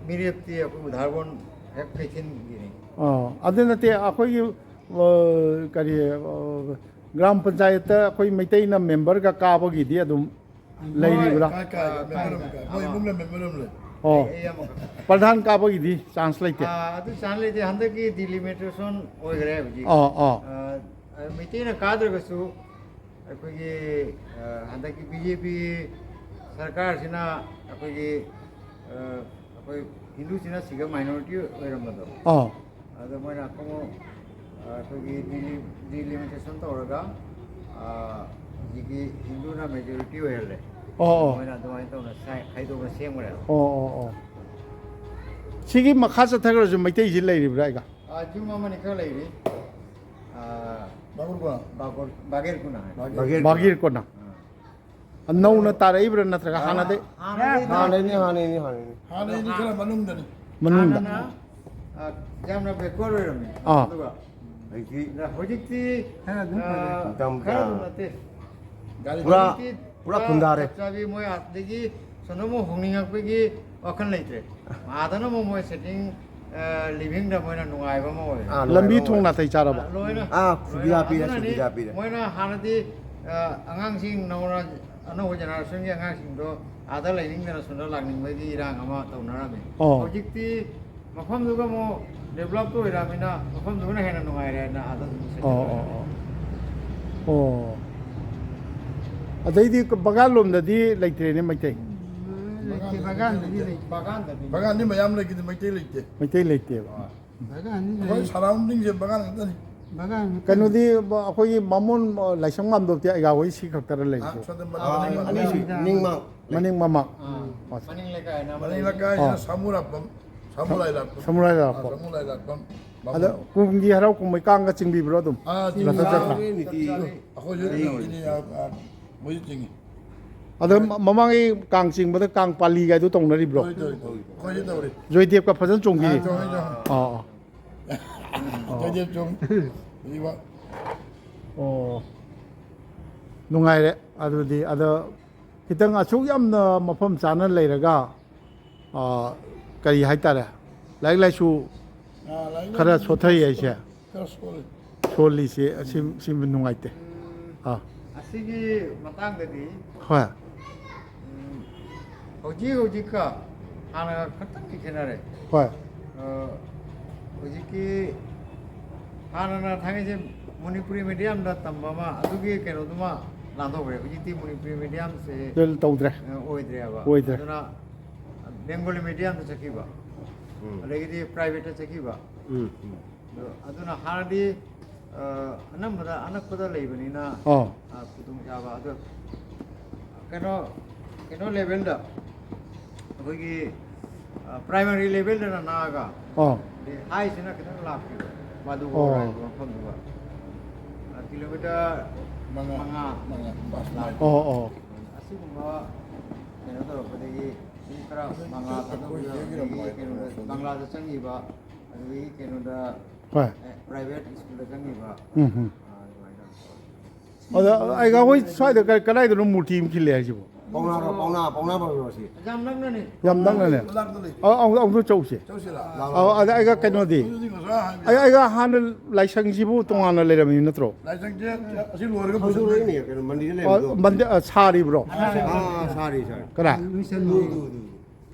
ꯃꯤꯔꯦꯞꯇꯤ ꯑꯩꯈꯣꯏ ꯎꯙꯥꯔꯒꯣꯟ ꯍꯦꯛ ꯀꯩꯊꯦꯜꯒꯤꯅꯤ꯫ ꯑꯥ ꯑꯗꯨ ꯅꯠꯇꯦ, ꯑꯩꯈꯣꯏꯒꯤ ꯑ, ꯀꯔꯤ ꯑ, ꯒ꯭ꯔꯥꯝ ꯄꯟꯆꯥꯌꯠꯇ ꯑꯩꯈꯣꯏ ꯃꯩꯇꯩꯅ ꯃꯦꯝꯕꯔꯒ ꯀꯥꯕꯒꯤꯗꯤ ꯑꯗꯨꯝ ꯂꯩꯔꯤꯕ꯭ꯔꯥ? ꯀꯥꯏ ꯀꯥꯏ ꯃꯦꯝꯕꯔ ꯑꯃ ꯀꯥꯏ? ꯃꯣꯏ ꯏꯃꯨꯡꯅ ꯃꯦꯝꯕꯔ ꯑꯃ ꯂꯩ꯫ ꯑꯣ ꯑꯩ ꯑꯃꯈꯛ꯫ ꯄ꯭ꯔꯙꯥꯟ ꯀꯥꯕꯒꯤꯗꯤ ꯆꯥꯟꯁ ꯂꯩꯇꯦ꯫ ꯑꯥ, ꯑꯗꯨ ꯆꯥꯟꯁ ꯂꯩꯇꯦ꯫ ꯍꯟꯗꯛꯀꯤ ꯗꯤꯂꯤꯃꯤꯇꯦꯁꯟ ꯑꯣꯏꯈ꯭ꯔꯦ ꯍꯧꯖꯤꯛ꯫ ꯑꯣ ꯑꯣ ꯑ, ꯃꯩꯇꯩꯅ ꯀꯥꯗ꯭ꯔꯒꯁꯨ ꯑꯩꯈꯣꯏꯒꯤ, ꯑ, ꯍꯟꯗꯛꯀꯤ ꯕꯤ ꯖꯦ ꯄꯤ ꯁꯔꯀꯥꯔꯁꯤꯅ ꯑꯩꯈꯣꯏꯒꯤ, ꯑ, ꯑꯩꯈꯣꯏ ꯍꯤꯟꯗꯨꯁꯤꯅ ꯁꯤꯒ ꯃꯥꯏꯅꯣꯔꯤꯇꯤ ꯑꯣꯏꯔꯝꯕꯗꯣ, ꯑꯣ ꯑꯗꯣ ꯃꯣꯏꯅ ꯑꯃꯨꯛ, ꯑ, ꯑꯩꯈꯣꯏꯒꯤ ꯗꯤꯂꯤꯃꯤꯇꯦꯁꯟ ꯇꯧꯔꯒ, ꯑ, ꯍꯧꯖꯤꯛꯀꯤ ꯍꯤꯟꯗꯨꯅ ꯃꯦꯖꯣꯔꯤꯇꯤ ꯑꯣꯏꯍꯜꯂꯦ꯫ ꯑꯣ ꯑꯣ ꯃꯣꯏꯅ ꯑꯗꯨꯃꯥꯏꯅ ꯇꯧꯅ ꯁꯥꯏ-, ꯈꯥꯏꯗꯣꯛꯅ ꯁꯦꯝꯈ꯭ꯔꯦꯕ꯫ ꯑꯣ ꯑꯣ ꯑꯣ ꯁꯤꯒꯤ ꯃꯈꯥ ꯆꯠꯊꯈ꯭ꯔꯁꯨ ꯃꯩꯇꯩꯁꯤ ꯂꯩꯔꯤꯕ꯭ꯔꯥ ꯑꯩꯒ? ꯑ, ꯌꯨꯝ ꯑꯃꯅꯤ ꯈꯔ ꯂꯩꯔꯤ꯫ ꯑ, ꯕꯥꯕꯨꯔꯒꯣꯟ꯫ ꯕꯥꯒꯣꯔ-, ꯕꯥꯒꯦꯔ ꯀꯨꯅꯥ ꯍꯥꯏ꯫ ꯕꯥꯒꯦꯔ ꯕꯥꯒꯤꯔ ꯀꯣꯟꯅ꯫ ꯅꯧꯅ ꯇꯥꯔꯛꯏꯕ꯭ꯔꯥ ꯅꯠꯇ꯭ꯔꯒ ꯍꯥꯟꯅꯗꯩ? ꯍꯥꯟꯅꯗꯤ ꯍꯥꯟꯅꯩꯅꯤ, ꯍꯥꯟꯅꯩꯅꯤ, ꯍꯥꯟꯅꯩꯅꯤ꯫ ꯍꯥꯟꯅꯩꯗꯤ ꯈꯔ ꯃꯅꯨꯡꯗꯅꯤ꯫ ꯃꯅꯨꯡꯗ꯫ ꯍꯥꯟꯅꯅ, ꯑ, ꯌꯥꯝꯅ ꯕꯦꯛꯋꯥꯔꯗ ꯑꯣꯏꯔꯝꯃꯤ꯫ ꯑꯥ꯫ ꯑꯗꯨꯒ ꯍꯧꯖꯤꯛꯇꯤ ꯍꯧꯖꯤꯛꯇꯤ, ꯈꯔ ꯑꯗꯨꯝ ꯐꯔꯦ꯫ ꯑ, ꯃꯇꯝ ꯈꯔ ꯑꯗꯨꯝ ꯀꯌꯥ? ꯅꯠꯇꯦ꯫ ꯒꯥꯔꯤ ꯄꯨꯔꯥ ꯍꯧꯖꯤꯛꯇꯤ ꯄꯨꯔꯥ ꯈꯨꯟꯗꯥꯔꯦ꯫ ꯆꯞ ꯆꯥꯕꯤ ꯃꯣꯏ ꯑꯗꯒꯤ ꯁꯣꯝꯗ ꯑꯃꯨꯛ ꯍꯣꯡꯅꯤꯡꯉꯛꯄꯒꯤ ꯋꯥꯈꯜ ꯂꯩꯇ꯭ꯔꯦ꯫ ꯑꯥꯗꯅ ꯑꯃꯨꯛ ꯃꯣꯏ ꯁꯦꯇꯤꯡ, ꯑ, ꯂꯤꯚꯤꯡꯗ ꯃꯣꯏꯅ ꯅꯨꯡꯉꯥꯏꯕ ꯑꯃ ꯑꯣꯏꯔꯦ꯫ ꯑꯥ, ꯂꯝꯕꯤ ꯅꯨꯡꯉꯥꯏꯕ ꯊꯣꯡ ꯑꯣꯏꯔꯦ꯫ ꯅꯥꯇꯩ ꯆꯥꯔꯕ? ꯑ, ꯂꯣꯏꯅ꯫ ꯑꯥ, ꯁꯨꯕꯤꯗꯥ ꯄꯤꯔꯦ, ꯑꯗꯨꯅꯅꯤ ꯁꯨꯕꯤꯗꯥ ꯄꯤꯔꯦ꯫ ꯃꯣꯏꯅ ꯍꯥꯟꯅꯗꯤ, ꯑ, ꯑꯉꯥꯡꯁꯤꯡ ꯅꯧꯅ ꯑꯅꯧꯕ ꯖꯦꯅꯦꯔꯦꯁꯟꯒꯤ ꯑꯉꯥꯡꯁꯤꯡꯗꯣ ꯑꯥꯗ ꯂꯩꯅꯤꯡꯗꯅ ꯁꯣꯝꯗ ꯂꯥꯛꯅꯤꯡꯕꯒꯤ ꯏꯔꯥꯡ ꯑꯃ ꯇꯧꯅꯔꯝꯃꯤ꯫ ꯑꯣ꯫ ꯍꯧꯖꯤꯛꯇꯤ ꯃꯐꯝꯗꯨꯒ ꯑꯃꯨꯛ ꯗꯦꯕꯂꯞꯇ ꯑꯣꯏꯔꯛꯑꯃꯤꯅ ꯃꯐꯝꯗꯨꯅ ꯍꯦꯟꯅ ꯅꯨꯡꯉꯥꯏꯔꯦꯅ ꯑꯥꯗ ꯑꯗꯨꯝ ꯆꯠꯈꯤꯕ꯫ ꯑꯣ ꯑꯣ ꯑꯣ ꯑꯣ ꯑꯗꯩꯗꯤ ꯕꯒꯥꯟ ꯂꯣꯝꯗꯗꯤ ꯂꯩꯇ꯭ꯔꯦꯅꯦ, ꯃꯩꯇꯩ? ꯂꯩꯇꯦ, ꯕꯒꯥꯟꯗꯗꯤ ꯂꯩꯇꯦ꯫ ꯕꯒꯥꯟꯗꯤ ꯃꯌꯥꯝ ꯂꯩꯈꯤꯗꯦ, ꯃꯩꯇꯩ ꯂꯩꯇꯦ꯫ ꯃꯩꯇꯩ ꯂꯩꯇꯦꯕ꯫ ꯑꯩꯈꯣꯏ ꯁꯔꯥꯎꯟꯗꯤꯡꯁꯦ ꯕꯒꯥꯟ ꯉꯥꯛꯇꯅꯤ꯫ ꯀꯩꯅꯣꯗꯤ ꯑꯩꯈꯣꯏꯒꯤ ꯕꯥꯃꯣꯟ ꯂꯥꯏꯁꯪ ꯃꯥꯝꯗꯣꯞꯇꯤ ꯑꯩꯒꯥ ꯍꯣꯏ ꯁꯤ ꯈꯛꯇꯔ ꯂꯩꯕꯗꯣ? ꯑꯁꯣꯝꯗ ꯃꯅꯤꯡ ꯑꯅꯤꯁꯨ ꯅꯤꯡꯃꯥꯡ꯫ ꯃꯅꯤꯡ ꯃꯃꯥꯡ꯫ ꯃꯅꯤꯡ ꯂꯩꯀꯥꯏꯁꯤꯅ ꯁꯥꯃꯨ ꯂꯥꯛꯄꯝ, ꯁꯥꯃꯨ ꯂꯥꯏ ꯂꯥꯛꯄꯝ꯫ ꯁꯥꯃꯨ ꯂꯥꯏ ꯂꯥꯛꯄꯝ꯫ ꯑꯥ, ꯁꯥꯃꯨ ꯂꯥꯏ ꯂꯥꯛꯄꯝ꯫ ꯑꯗ ꯀꯨꯝꯒꯤ ꯍꯔꯥꯎ ꯀꯨꯝꯍꯩ ꯀꯥꯡꯒ ꯆꯤꯡꯕꯤꯕ꯭ꯔꯣ ꯑꯗꯨꯝ? ꯑꯥ, ꯔꯊ ꯆꯠꯄ? ꯅꯤꯇꯤ꯫ ꯑꯩꯈꯣꯏꯁꯨ ꯑꯗꯨꯝ ꯆꯤꯡꯉꯤ, ꯑꯥ, ꯑꯥ, ꯃꯣꯏꯁꯨ ꯆꯤꯡꯉꯤ꯫ ꯑꯗ ꯃ- ꯃꯃꯥꯡꯒꯤ ꯀꯥꯡ ꯆꯤꯡꯕꯗ ꯀꯥꯡ ꯄꯥꯂꯤꯒꯥꯏꯗꯣ ꯇꯧꯅꯔꯤꯕ꯭ꯔꯣ? ꯇꯧꯔꯤ, ꯇꯧꯔꯤ, ꯇꯧꯔꯤ꯫ ꯑꯩꯈꯣꯏꯁꯨ ꯇꯧꯔꯤ꯫ ꯖꯣꯏꯗꯦꯕꯀ ꯐꯖꯅ ꯆꯣꯡꯈꯤꯌꯦ꯫ ꯑꯥ, ꯇꯧꯔꯤ, ꯇꯧꯔꯤ꯫ ꯑꯥ ꯑꯥ꯫ ꯖꯣꯏꯗꯦꯕ ꯆꯣꯡ-, ꯏꯕ꯫ ꯑꯣ, ꯅꯨꯡꯉꯥꯏꯔꯦ꯫ ꯑꯗꯨꯗꯤ ꯑꯗ ꯈꯤꯇꯪ ꯑꯁꯨꯛ ꯌꯥꯝꯅ ꯃꯐꯝ ꯆꯥꯅ ꯂꯩꯔꯒ, ꯑꯥ, ꯀꯔꯤ ꯍꯥꯏꯇꯥꯔꯦ, ꯂꯥꯏꯔꯤꯛ ꯂꯥꯏꯁꯨ ꯑꯥ, ꯂꯥꯏꯔꯤꯛ ꯈꯔ ꯂꯥꯏꯁꯨ ꯁꯣꯊꯩ ꯍꯥꯏꯁꯦ꯫ ꯈꯔ ꯁꯣꯜꯂꯤ꯫ ꯁꯣꯜꯂꯤꯁꯦ ꯑꯁꯤ, ꯁꯤꯃ ꯅꯨꯡꯉꯥꯏꯇꯦ꯫ ꯑꯥ꯫ ꯑꯁꯤꯒꯤ ꯃꯇꯥꯡꯗꯗꯤ, ꯍꯣꯏ꯫ ꯎꯝ, ꯍꯧꯖꯤꯛ ꯍꯧꯖꯤꯛꯀ ꯍꯥꯟꯅꯒ ꯈꯛꯇꯪꯗꯤ ꯈꯦꯠꯅꯔꯦ꯫ ꯍꯣꯏ꯫ ꯑ, ꯍꯧꯖꯤꯛꯀꯤ ꯍꯥꯟꯅꯅ ꯊꯥꯏꯅꯁꯦ ꯃꯅꯤꯄꯨꯔꯤ ꯃꯦꯗꯤꯌꯝꯗ ꯇꯝꯕ ꯑꯃ, ꯑꯗꯨꯒꯤ ꯀꯩꯅꯣꯗꯨꯃ ꯂꯥꯟꯊꯣꯛꯈ꯭ꯔꯦ꯫ ꯍꯧꯖꯤꯛꯇꯤ ꯃꯅꯤꯄꯨꯔꯤ ꯃꯦꯗꯤꯌꯝꯁꯦ, ꯑꯗꯨ ꯇꯧꯗ꯭ꯔꯦ꯫ ꯑ, ꯑꯣꯏꯗ꯭ꯔꯦꯕ꯫ ꯑꯣꯏꯗ꯭ꯔꯦ꯫ ꯑꯗꯨꯅ ꯕꯦꯡꯒꯣꯂꯤ ꯃꯦꯗꯤꯌꯝꯗ ꯆꯠꯈꯤꯕ, ꯑꯗꯒꯤꯗꯤ ꯄ꯭ꯔꯥꯏꯚꯦꯠꯇ ꯆꯠꯈꯤꯕ꯫ ꯎꯝ꯫ ꯑꯗꯣ ꯑꯗꯨꯅ ꯍꯥꯟꯅꯗꯤ, ꯑ, ꯑꯅꯝꯕꯗ ꯑꯅꯛꯄꯗ ꯂꯩꯕꯅꯤꯅ, ꯑꯥ꯫ ꯑ, ꯈꯨꯗꯣꯡꯆꯥꯕ꯫ ꯑꯗꯣ ꯀꯩꯅꯣ, ꯀꯩꯅꯣ ꯂꯦꯚꯦꯜꯗ, ꯑꯩꯈꯣꯏꯒꯤ, ꯑ, ꯄ꯭ꯔꯥꯏꯃꯥꯔꯤ ꯂꯦꯚꯦꯜꯗꯅ ꯅꯛꯑꯒ, ꯑꯥ꯫ ꯑꯗꯩ ꯍꯥꯏꯁꯤꯅ ꯈꯤꯇꯪ ꯂꯥꯞꯄꯤꯕ, ꯃꯥꯗꯨꯒ ꯑꯣ꯫ ꯍꯥꯏꯕ ꯃꯐꯝꯗꯨꯒ, ꯑ, ꯀꯤꯂꯣꯃꯤꯇꯔ ꯃꯉꯥ꯫ ꯃꯉꯥ꯫ ꯃꯉꯥ꯫ ꯕꯥꯁ ꯂꯥꯏꯟ꯫ ꯑꯣ ꯑꯣ꯫ ꯑꯁꯤꯒꯨꯝꯕ ꯀꯩꯅꯣ ꯇꯧꯔꯛꯄꯗꯒꯤ ꯃꯤ ꯈꯔ ꯃꯉꯥ ꯊꯥꯗꯣꯛꯈꯤꯕ, ꯑꯗꯒꯤ ꯀꯩꯅꯣꯗ ꯕꯪꯒ꯭ꯂꯥꯗ ꯆꯪꯈꯤꯕ, ꯑꯗꯒꯤ ꯀꯩꯅꯣꯗ, ꯍꯣꯏ꯫ ꯑꯦ, ꯄ꯭ꯔꯥꯏꯚꯦꯠ ꯁ꯭ꯀꯨꯜꯗ ꯆꯪꯈꯤꯕ, ꯎꯝ ꯎꯝ꯫ ꯑ, ꯑꯗꯨꯃꯥꯏꯅ ꯇꯧꯔꯦ꯫ ꯑꯗ ꯑꯩꯒ ꯍꯣꯏ ꯁ꯭ꯋꯥꯏꯗ ꯀ-, ꯀꯗꯥꯏꯗꯅꯣ ꯃꯨꯔꯇꯤ ꯑꯃ ꯈꯤꯜꯂꯦ ꯍꯥꯏꯁꯤꯕꯣ? ꯄꯥꯎꯅꯥꯔꯣ, ꯄꯥꯎꯅꯥ, ꯄꯥꯎꯅꯥ ꯕꯖꯥꯔꯁꯤ꯫ ꯌꯥꯝ ꯅꯛꯅꯅꯤ꯫ ꯌꯥꯝ ꯅꯛꯅꯅꯦ꯫ ꯃꯅꯥꯛꯇ ꯂꯩ꯫ ꯑ-, ꯑꯃꯨꯛ ꯑꯃꯨꯛꯇ ꯆꯧꯁꯦ꯫ ꯆꯧꯁꯤꯔꯥ? ꯑ, ꯑꯗ ꯑꯩꯒ ꯀꯩꯅꯣꯗꯤ, ꯑꯗꯨꯗꯤ ꯉꯁꯥꯏ ꯍꯥꯏꯕ ꯑꯩ, ꯑꯩꯒ ꯍꯥꯟꯅ ꯂꯥꯏꯁꯪꯁꯤꯕꯨ ꯇꯣꯉꯥꯟꯅ ꯂꯩꯔꯝꯃꯤ ꯅꯠꯇ꯭ꯔꯣ? ꯂꯥꯏꯁꯪꯁꯦ ꯑꯁꯤ ꯂꯣꯏꯔꯒ ꯈꯪꯗꯣꯔꯛꯏꯅꯦ, ꯀꯩꯅꯣ ꯃꯟꯗꯤꯔꯗ ꯑ, ꯂꯩꯕꯗꯣ꯫ ꯃꯟꯗꯤ-, ꯑ, ꯁꯥꯔꯤꯕ꯭ꯔꯣ? ꯑꯥ, ꯁꯥꯔꯤ, ꯁꯥꯔꯤ꯫ ꯀꯅꯥ? ꯑꯗꯨ, ꯑꯗꯨ, ꯑꯗꯨ꯫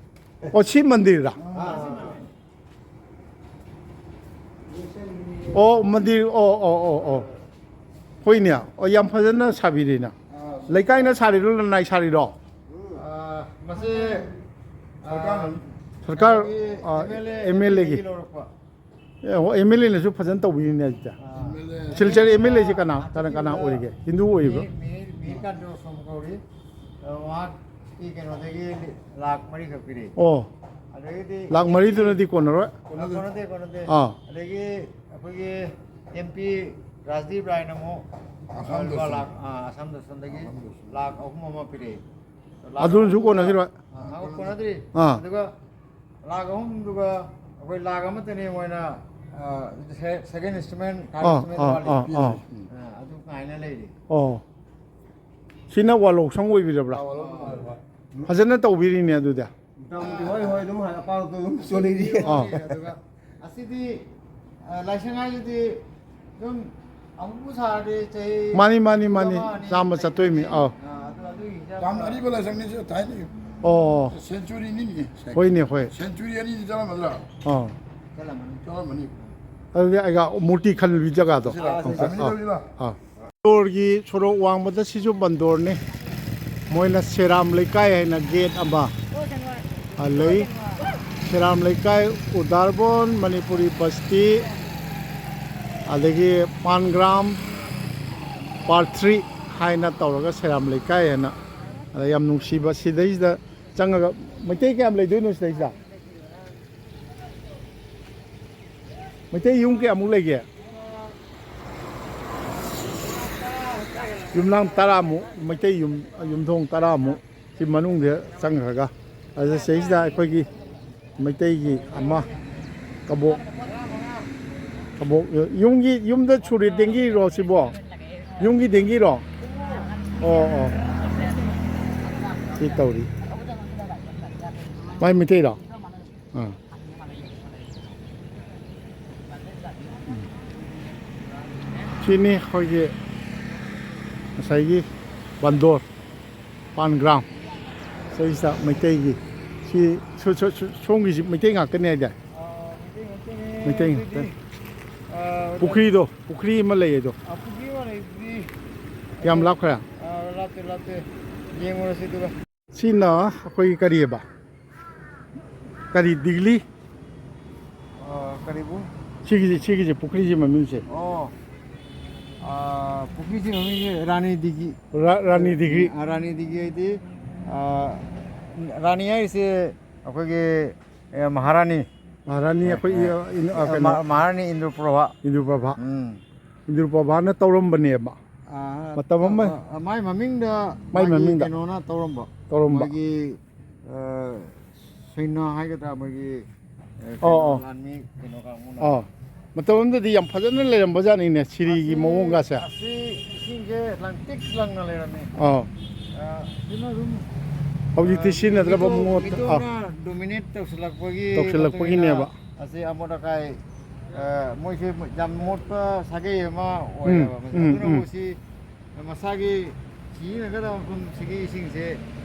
ꯑꯣ, ꯁꯤ ꯃꯟꯗꯤꯔꯔꯥ? ꯑꯥ, ꯑꯣ, ꯃꯟꯗꯤꯔ, ꯑꯣ ꯑꯣ ꯑꯣ ꯑꯣ꯫ ꯍꯣꯏꯅꯦ꯫ ꯑꯣ, ꯌꯥꯝ ꯐꯖꯅ ꯁꯥꯕꯤꯔꯦꯅ꯫ ꯑꯥ, ꯂꯩꯀꯥꯏꯅ ꯁꯥꯔꯤꯔꯣ, ꯂꯅꯥꯏ ꯁꯥꯔꯤꯔꯣ? ꯑꯥ, ꯃꯁꯤ, ꯑꯥ, ꯁꯔꯀꯥꯔꯅ꯫ ꯁꯔꯀꯥꯔ, ꯑꯩꯈꯣꯏꯒꯤ ꯑꯥ, ꯑꯦꯝ ꯑꯦꯜ ꯑꯦꯒꯤ꯫ ꯑꯦꯝ ꯑꯦꯜ ꯑꯦꯒꯤ ꯂꯧꯔꯛꯄ꯫ ꯑꯦ, ꯍꯣ, ꯑꯦꯝ ꯑꯦꯜ ꯑꯦꯅꯁꯨ ꯐꯖꯅ ꯇꯧꯕꯤꯔꯤꯅꯦ ꯑꯗꯨꯗꯤ꯫ ꯑꯥ꯫ ꯁꯤꯜꯆꯔ ꯑꯦꯝ ꯑꯦꯜ ꯑꯦꯁꯤ ꯀꯅꯥ, ꯀꯅꯥ, ꯀꯅꯥ ꯑꯣꯏꯔꯤꯒꯦ? ꯍꯤꯟꯗꯨ ꯑꯣꯏꯔꯤꯕ꯭ꯔꯣ? ꯃꯤꯍꯤꯔ, ꯃꯤꯍꯤꯔ, ꯃꯤꯍꯤꯔ ꯀꯥꯟꯇ ꯁꯣꯝ ꯀꯧꯔꯤ꯫ ꯑ, ꯃꯍꯥꯛꯀꯤ ꯀꯩꯅꯣꯗꯒꯤ ꯂꯥꯈ ꯃꯔꯤꯈꯛ ꯄꯤꯔꯛꯑꯦ꯫ ꯑꯣ꯫ ꯑꯗꯒꯤꯗꯤ ꯂꯥꯈ ꯃꯔꯤꯗꯨꯅꯗꯤ ꯀꯣꯟꯅꯔꯣꯏ꯫ ꯑ, ꯀꯣꯟꯅꯗꯦ, ꯀꯣꯟꯅꯗꯦ꯫ ꯑꯥ꯫ ꯑꯗꯒꯤ ꯑꯩꯈꯣꯏꯒꯤ ꯑꯦꯝ ꯄꯤ ꯔꯥꯖꯗꯤꯞ ꯔꯥꯏꯅ ꯑꯃꯨꯛ ꯑꯁꯥꯝꯗ ꯂꯨꯄꯥ ꯁꯨꯝ꯫ ꯂꯥꯈ, ꯑ, ꯑꯁꯥꯝꯗ ꯁꯣꯝꯗꯒꯤ ꯑꯁꯥꯝꯗ ꯁꯨꯝ꯫ ꯂꯥꯈ ꯑꯍꯨꯝ ꯑꯃ ꯄꯤꯔꯛꯑꯦ꯫ ꯂꯥꯈ ꯑꯗꯨꯅꯁꯨ ꯑꯍꯨꯝꯗꯨꯒ, ꯀꯣꯟꯅꯈꯤꯔꯣꯏ꯫ ꯑ, ꯑ, ꯀꯣꯟꯅꯗ꯭ꯔꯤ꯫ ꯑꯥ꯫ ꯑꯗꯨꯒ ꯂꯥꯈ ꯑꯍꯨꯝꯗꯨꯒ ꯑꯩꯈꯣꯏ ꯂꯥꯈ ꯑꯃꯠꯇꯅꯤ ꯃꯣꯏꯅ, ꯑ, ꯁꯦ-, ꯁꯦꯀꯦꯟ ꯏꯟꯁꯇꯣꯜꯃꯦꯟ, ꯊꯥꯔꯠ ꯑꯥ, ꯏꯟꯁꯇꯣꯜꯃꯦꯟ ꯑꯥ, ꯋꯥꯠꯂꯤ꯫ ꯑꯥ, ꯑꯥ꯫ ꯑ, ꯑꯗꯨ ꯉꯥꯏꯅ ꯂꯩꯔꯤ꯫ ꯑꯣ꯫ ꯁꯤꯅ ꯋꯥꯂꯣꯛꯁꯪ ꯑꯣꯏꯕꯤꯔꯕ꯭ꯔꯥ? ꯑꯥ, ꯋꯥꯂꯣꯛꯁꯪ ꯑꯣꯏꯕ꯫ ꯐꯖꯅ ꯇꯧꯕꯤꯔꯤꯅꯦ ꯑꯗꯨꯗꯤ꯫ ꯃꯇꯝꯗꯤ ꯍꯣꯏ, ꯍꯣꯏ, ꯑꯗꯨꯝ ꯍꯥꯏ-, ꯑꯄꯥꯛꯄ ꯑꯗꯨꯝ ꯆꯣꯜꯂꯤꯗꯤ꯫ ꯑꯥ꯫ ꯑꯗꯨꯒ ꯑꯁꯤꯗꯤ, ꯑ, ꯂꯥꯏꯁꯪ ꯍꯥꯏꯁꯤꯗꯤ ꯑꯗꯨꯝ ꯑꯃꯨꯛꯄꯨ ꯁꯥꯔꯗꯤ ꯆꯍꯤ ꯃꯥꯅꯤ, ꯃꯥꯅꯤ, ꯃꯥꯅꯤ꯫ ꯑꯃ ꯑꯅꯤ ꯆꯥꯝꯃ ꯂꯩ-, ꯆꯠꯇꯣꯏꯃꯤ꯫ ꯂꯩ-, ꯑꯥ꯫ ꯑ, ꯑꯗꯨ, ꯑꯗꯨꯒꯤ ꯍꯤꯡꯁꯥꯞ ꯌꯥꯝ ꯇꯧꯔꯒ ꯑꯔꯤꯕ ꯂꯥꯏꯁꯪꯅꯤꯁꯦ ꯊꯥꯏꯅꯒꯤ꯫ ꯑꯣ꯫ ꯁꯦꯟꯆꯨꯔꯤꯅꯤꯅꯦ꯫ ꯍꯣꯏꯅꯦ, ꯍꯣꯏ꯫ ꯁꯦꯟꯆꯨꯔꯤ ꯑꯅꯤꯗꯤ ꯆꯠꯂꯝꯃꯗ꯭ꯔꯥ? ꯑꯥ꯫ ꯆꯠꯂꯝꯃꯅꯤ꯫ ꯆꯠꯂꯝꯃꯅꯤ꯫ ꯑꯗꯨꯗꯤ ꯑꯩꯒ ꯃꯨꯔꯇꯤ ꯈꯜꯂꯤ ꯖꯒꯥꯗꯣ꯫ ꯁꯤꯔꯥ, ꯑꯥ, ꯁꯤꯔꯥ꯫ ꯑꯥ, ꯑꯥ꯫ ꯕꯟꯗꯣꯔꯒꯤ ꯁꯣꯔꯣꯛ ꯋꯥꯡꯃꯗ ꯁꯤꯁꯨ ꯕꯟꯗꯣꯔꯅꯤ꯫ ꯃꯣꯏꯅ ꯁꯦꯔꯥꯝ ꯂꯩꯀꯥꯏ ꯍꯥꯏꯅ ꯒꯦꯠ ꯑꯃ, ꯑ, ꯂꯩ꯫ ꯁꯦꯔꯥꯝ ꯂꯩꯀꯥꯏ, ꯎꯗꯥꯔꯕꯣꯟ, ꯃꯅꯤꯄꯨꯔꯤ ꯕꯁꯇꯤ, ꯑꯗꯒꯤ ꯄꯥꯟꯒ꯭ꯔꯥꯝ, ꯄꯥꯔꯠ ꯊ꯭ꯔꯤ ꯍꯥꯏꯅ ꯇꯧꯔꯒ ꯁꯦꯔꯥꯝ ꯂꯩꯀꯥꯏ ꯍꯥꯏꯅ꯫ ꯑꯗ ꯌꯥꯝ ꯅꯨꯡꯁꯤꯕ, ꯁꯤꯗꯩꯁꯤꯗ ꯆꯪꯉꯒ ꯃꯩꯇꯩ ꯀꯌꯥꯝ ꯂꯩꯗꯣꯏꯅꯣ ꯁꯤꯗꯩꯁꯤꯗ? ꯃꯩꯇꯩ ꯌꯨꯝ ꯀꯌꯥꯃꯨꯛ ꯂꯩꯒꯦ? ꯌꯨꯝꯅꯥꯝ ꯇꯔꯥꯃꯨꯛ, ꯃꯩꯇꯩ ꯌꯨꯝ, ꯌꯨꯝꯊꯣꯡ ꯇꯔꯥꯃꯨꯛ ꯁꯤ ꯃꯅꯨꯡꯗ ꯆꯪꯈ꯭ꯔꯒ, ꯑꯗꯨꯗ ꯁꯤꯗꯩꯁꯤꯗ ꯑꯩꯈꯣꯏꯒꯤ ꯃꯩꯇꯩꯒꯤ ꯑꯃ ꯀꯕꯣꯛ, ꯀꯕꯣꯛ ꯌꯨꯝꯒꯤ, ꯌꯨꯝꯗ ꯁꯨꯔꯦ ꯗꯦꯡꯒꯤꯔꯣ ꯁꯤꯕꯣ? ꯌꯨꯝꯒꯤ ꯗꯦꯡꯒꯤꯔꯣ? ꯑꯣ, ꯑꯣ꯫ ꯁꯤ ꯇꯧꯔꯤ꯫ ꯃꯥꯏ ꯃꯩꯇꯩꯔꯣ? ꯑꯥ꯫ ꯎꯝ꯫ ꯁꯤꯅꯤ ꯑꯩꯈꯣꯏꯒꯤ ꯉꯁꯥꯏꯒꯤ ꯕꯟꯗꯣꯔ, ꯄꯥꯟꯒ꯭ꯔꯥꯝ꯫ ꯁꯤꯁꯤꯗ ꯃꯩꯇꯩꯒꯤ, ꯁꯤ ꯁꯣ-, ꯁꯣ-, ꯁꯣ-, ꯁꯣꯝꯒꯤꯁꯤ ꯃꯩꯇꯩ ꯉꯥꯛꯇꯅꯦ ꯍꯥꯏꯗꯥꯏ? ꯑꯥ, ꯃꯩꯇꯩ ꯉꯥꯛꯇꯅꯦ꯫ ꯃꯩꯇꯩ ꯉꯥꯛꯇꯅꯦ꯫ ꯑꯥ, ꯄꯨꯈ꯭ꯔꯤꯗꯣ, ꯄꯨꯈ꯭ꯔꯤ ꯑꯃ ꯂꯩꯌꯦ ꯑꯗꯣ꯫ ꯑꯥ, ꯄꯨꯈ꯭ꯔꯤ ꯑꯃ ꯂꯩꯕꯗꯤ ꯀꯌꯥꯝ ꯂꯥꯞꯈ꯭ꯔꯦ? ꯑꯥ, ꯂꯥꯞ-, ꯂꯥꯛꯇꯦ꯫ ꯌꯦꯡꯉꯨꯔꯁꯤ ꯑꯗꯨꯒ꯫ ꯁꯤꯅ ꯑꯩꯈꯣꯏꯒꯤ ꯀꯔꯤꯑꯕ? ꯀꯔꯤ ꯗꯤꯒ꯭ꯂꯤ? ꯑ, ꯀꯔꯤꯕꯨ? ꯁꯤꯒꯤꯁꯦ, ꯁꯤꯒꯤꯁꯦ, ꯄꯨꯈ꯭ꯔꯤꯁꯤ ꯃꯃꯤꯡꯁꯦ꯫ ꯑꯣ꯫ ꯑ, ꯄꯨꯈ꯭ꯔꯤꯁꯤ ꯃꯃꯤꯡꯁꯦ ꯔꯥꯅꯤ ꯗꯤꯒꯤ꯫ ꯔꯥ-, ꯔꯥꯅꯤ ꯗꯤꯒꯤ꯫ ꯑ, ꯔꯥꯅꯤ ꯗꯤꯒꯤ ꯍꯥꯏꯗꯤ, ꯑ, ꯔꯥꯅꯤ ꯍꯥꯏꯔꯤꯁꯦ ꯑꯩꯈꯣꯏꯒꯤ, ꯑꯦ, ꯃꯍꯥꯔꯥꯅꯤ꯫ ꯃꯍꯥꯔꯥꯅꯤ ꯑꯩꯈꯣꯏ, ꯑꯦ, ꯑ, ꯏꯟ-, ꯑ, ꯑꯦ, ꯀꯩꯅꯣ, ꯃ-, ꯃꯍꯥꯔꯥꯅꯤ ꯏꯟꯗ꯭ꯔꯄ꯭ꯔꯚꯥ꯫ ꯏꯟꯗ꯭ꯔꯄ꯭ꯔꯚꯥ꯫ ꯎꯝ꯫ ꯏꯟꯗ꯭ꯔꯄ꯭ꯔꯚꯥꯅ ꯇꯧꯔꯝꯕꯅꯦꯕ꯫ ꯑꯥ, ꯃꯇꯝ ꯑꯃ ꯑ, ꯑ, ꯃꯥꯏ ꯃꯃꯤꯡꯗ ꯃꯥꯏ ꯃꯥꯒꯤ ꯃꯃꯤꯡꯗ ꯀꯩꯅꯣꯅ ꯇꯧꯔꯝꯕ꯫ ꯇꯧꯔꯝꯕ꯫ ꯃꯣꯏꯒꯤ, ꯑ, ꯁꯩꯅꯥ ꯍꯥꯏꯒꯗ꯭ꯔꯥ, ꯃꯣꯏꯒꯤ, ꯑ, ꯑꯣ, ꯀꯩꯅꯣ, ꯑꯣ꯫ ꯂꯥꯟꯃꯤ ꯀꯩꯅꯣ ꯀꯥꯡꯕꯨꯅ꯫ ꯑꯣ꯫ ꯃꯇꯝ ꯑꯃꯗꯗꯤ ꯌꯥꯝ ꯐꯖꯅ ꯂꯩꯔꯝꯕꯖꯥꯠꯅꯤꯅꯦ, ꯁꯤꯔꯤꯒꯤ ꯑꯁꯤ, ꯃꯑꯣꯡꯒꯁꯦ꯫ ꯑꯁꯤ ꯏꯁꯤꯡꯁꯦ ꯂꯪꯇ꯭ꯔꯤꯛ ꯂꯪꯅ ꯂꯩꯔꯝꯃꯤ꯫ ꯑꯥ꯫ ꯑ, ꯁꯤꯅ ꯑꯗꯨꯝ, ꯍꯧꯖꯤꯛꯇꯤ ꯑ, ꯁꯤꯖꯤꯟꯅꯗ꯭ꯔꯕ ꯃꯤꯇꯣ-, ꯃꯑꯣꯡ-, ꯑꯥ꯫ ꯃꯤꯇꯣꯞꯅ dominate ꯇꯧꯁꯤꯜꯂꯛꯄꯒꯤ ꯇꯧꯁꯤꯜꯂꯛꯄꯒꯤꯅꯦꯕ꯫ ꯃꯇꯨꯡ ꯏꯟꯅ ꯑꯁꯤ ꯑꯃꯣꯠ ꯑꯀꯥꯏ, ꯑ, ꯃꯣꯏꯁꯦ ꯌꯥꯝ ꯃꯣꯠꯄ ꯁꯥꯒꯩ ꯑꯃ ꯎꯝ, ꯑꯣꯏꯌꯦꯕ꯫ ꯎꯝ, ꯑꯗꯨꯅꯕꯨ ꯎꯝ꯫ ꯁꯤ ꯃꯁꯥꯒꯤ ꯁꯤꯖꯤꯟꯅꯒꯗꯕ ꯃꯐꯝꯁꯤꯒꯤ ꯏꯁꯤꯡꯁꯦ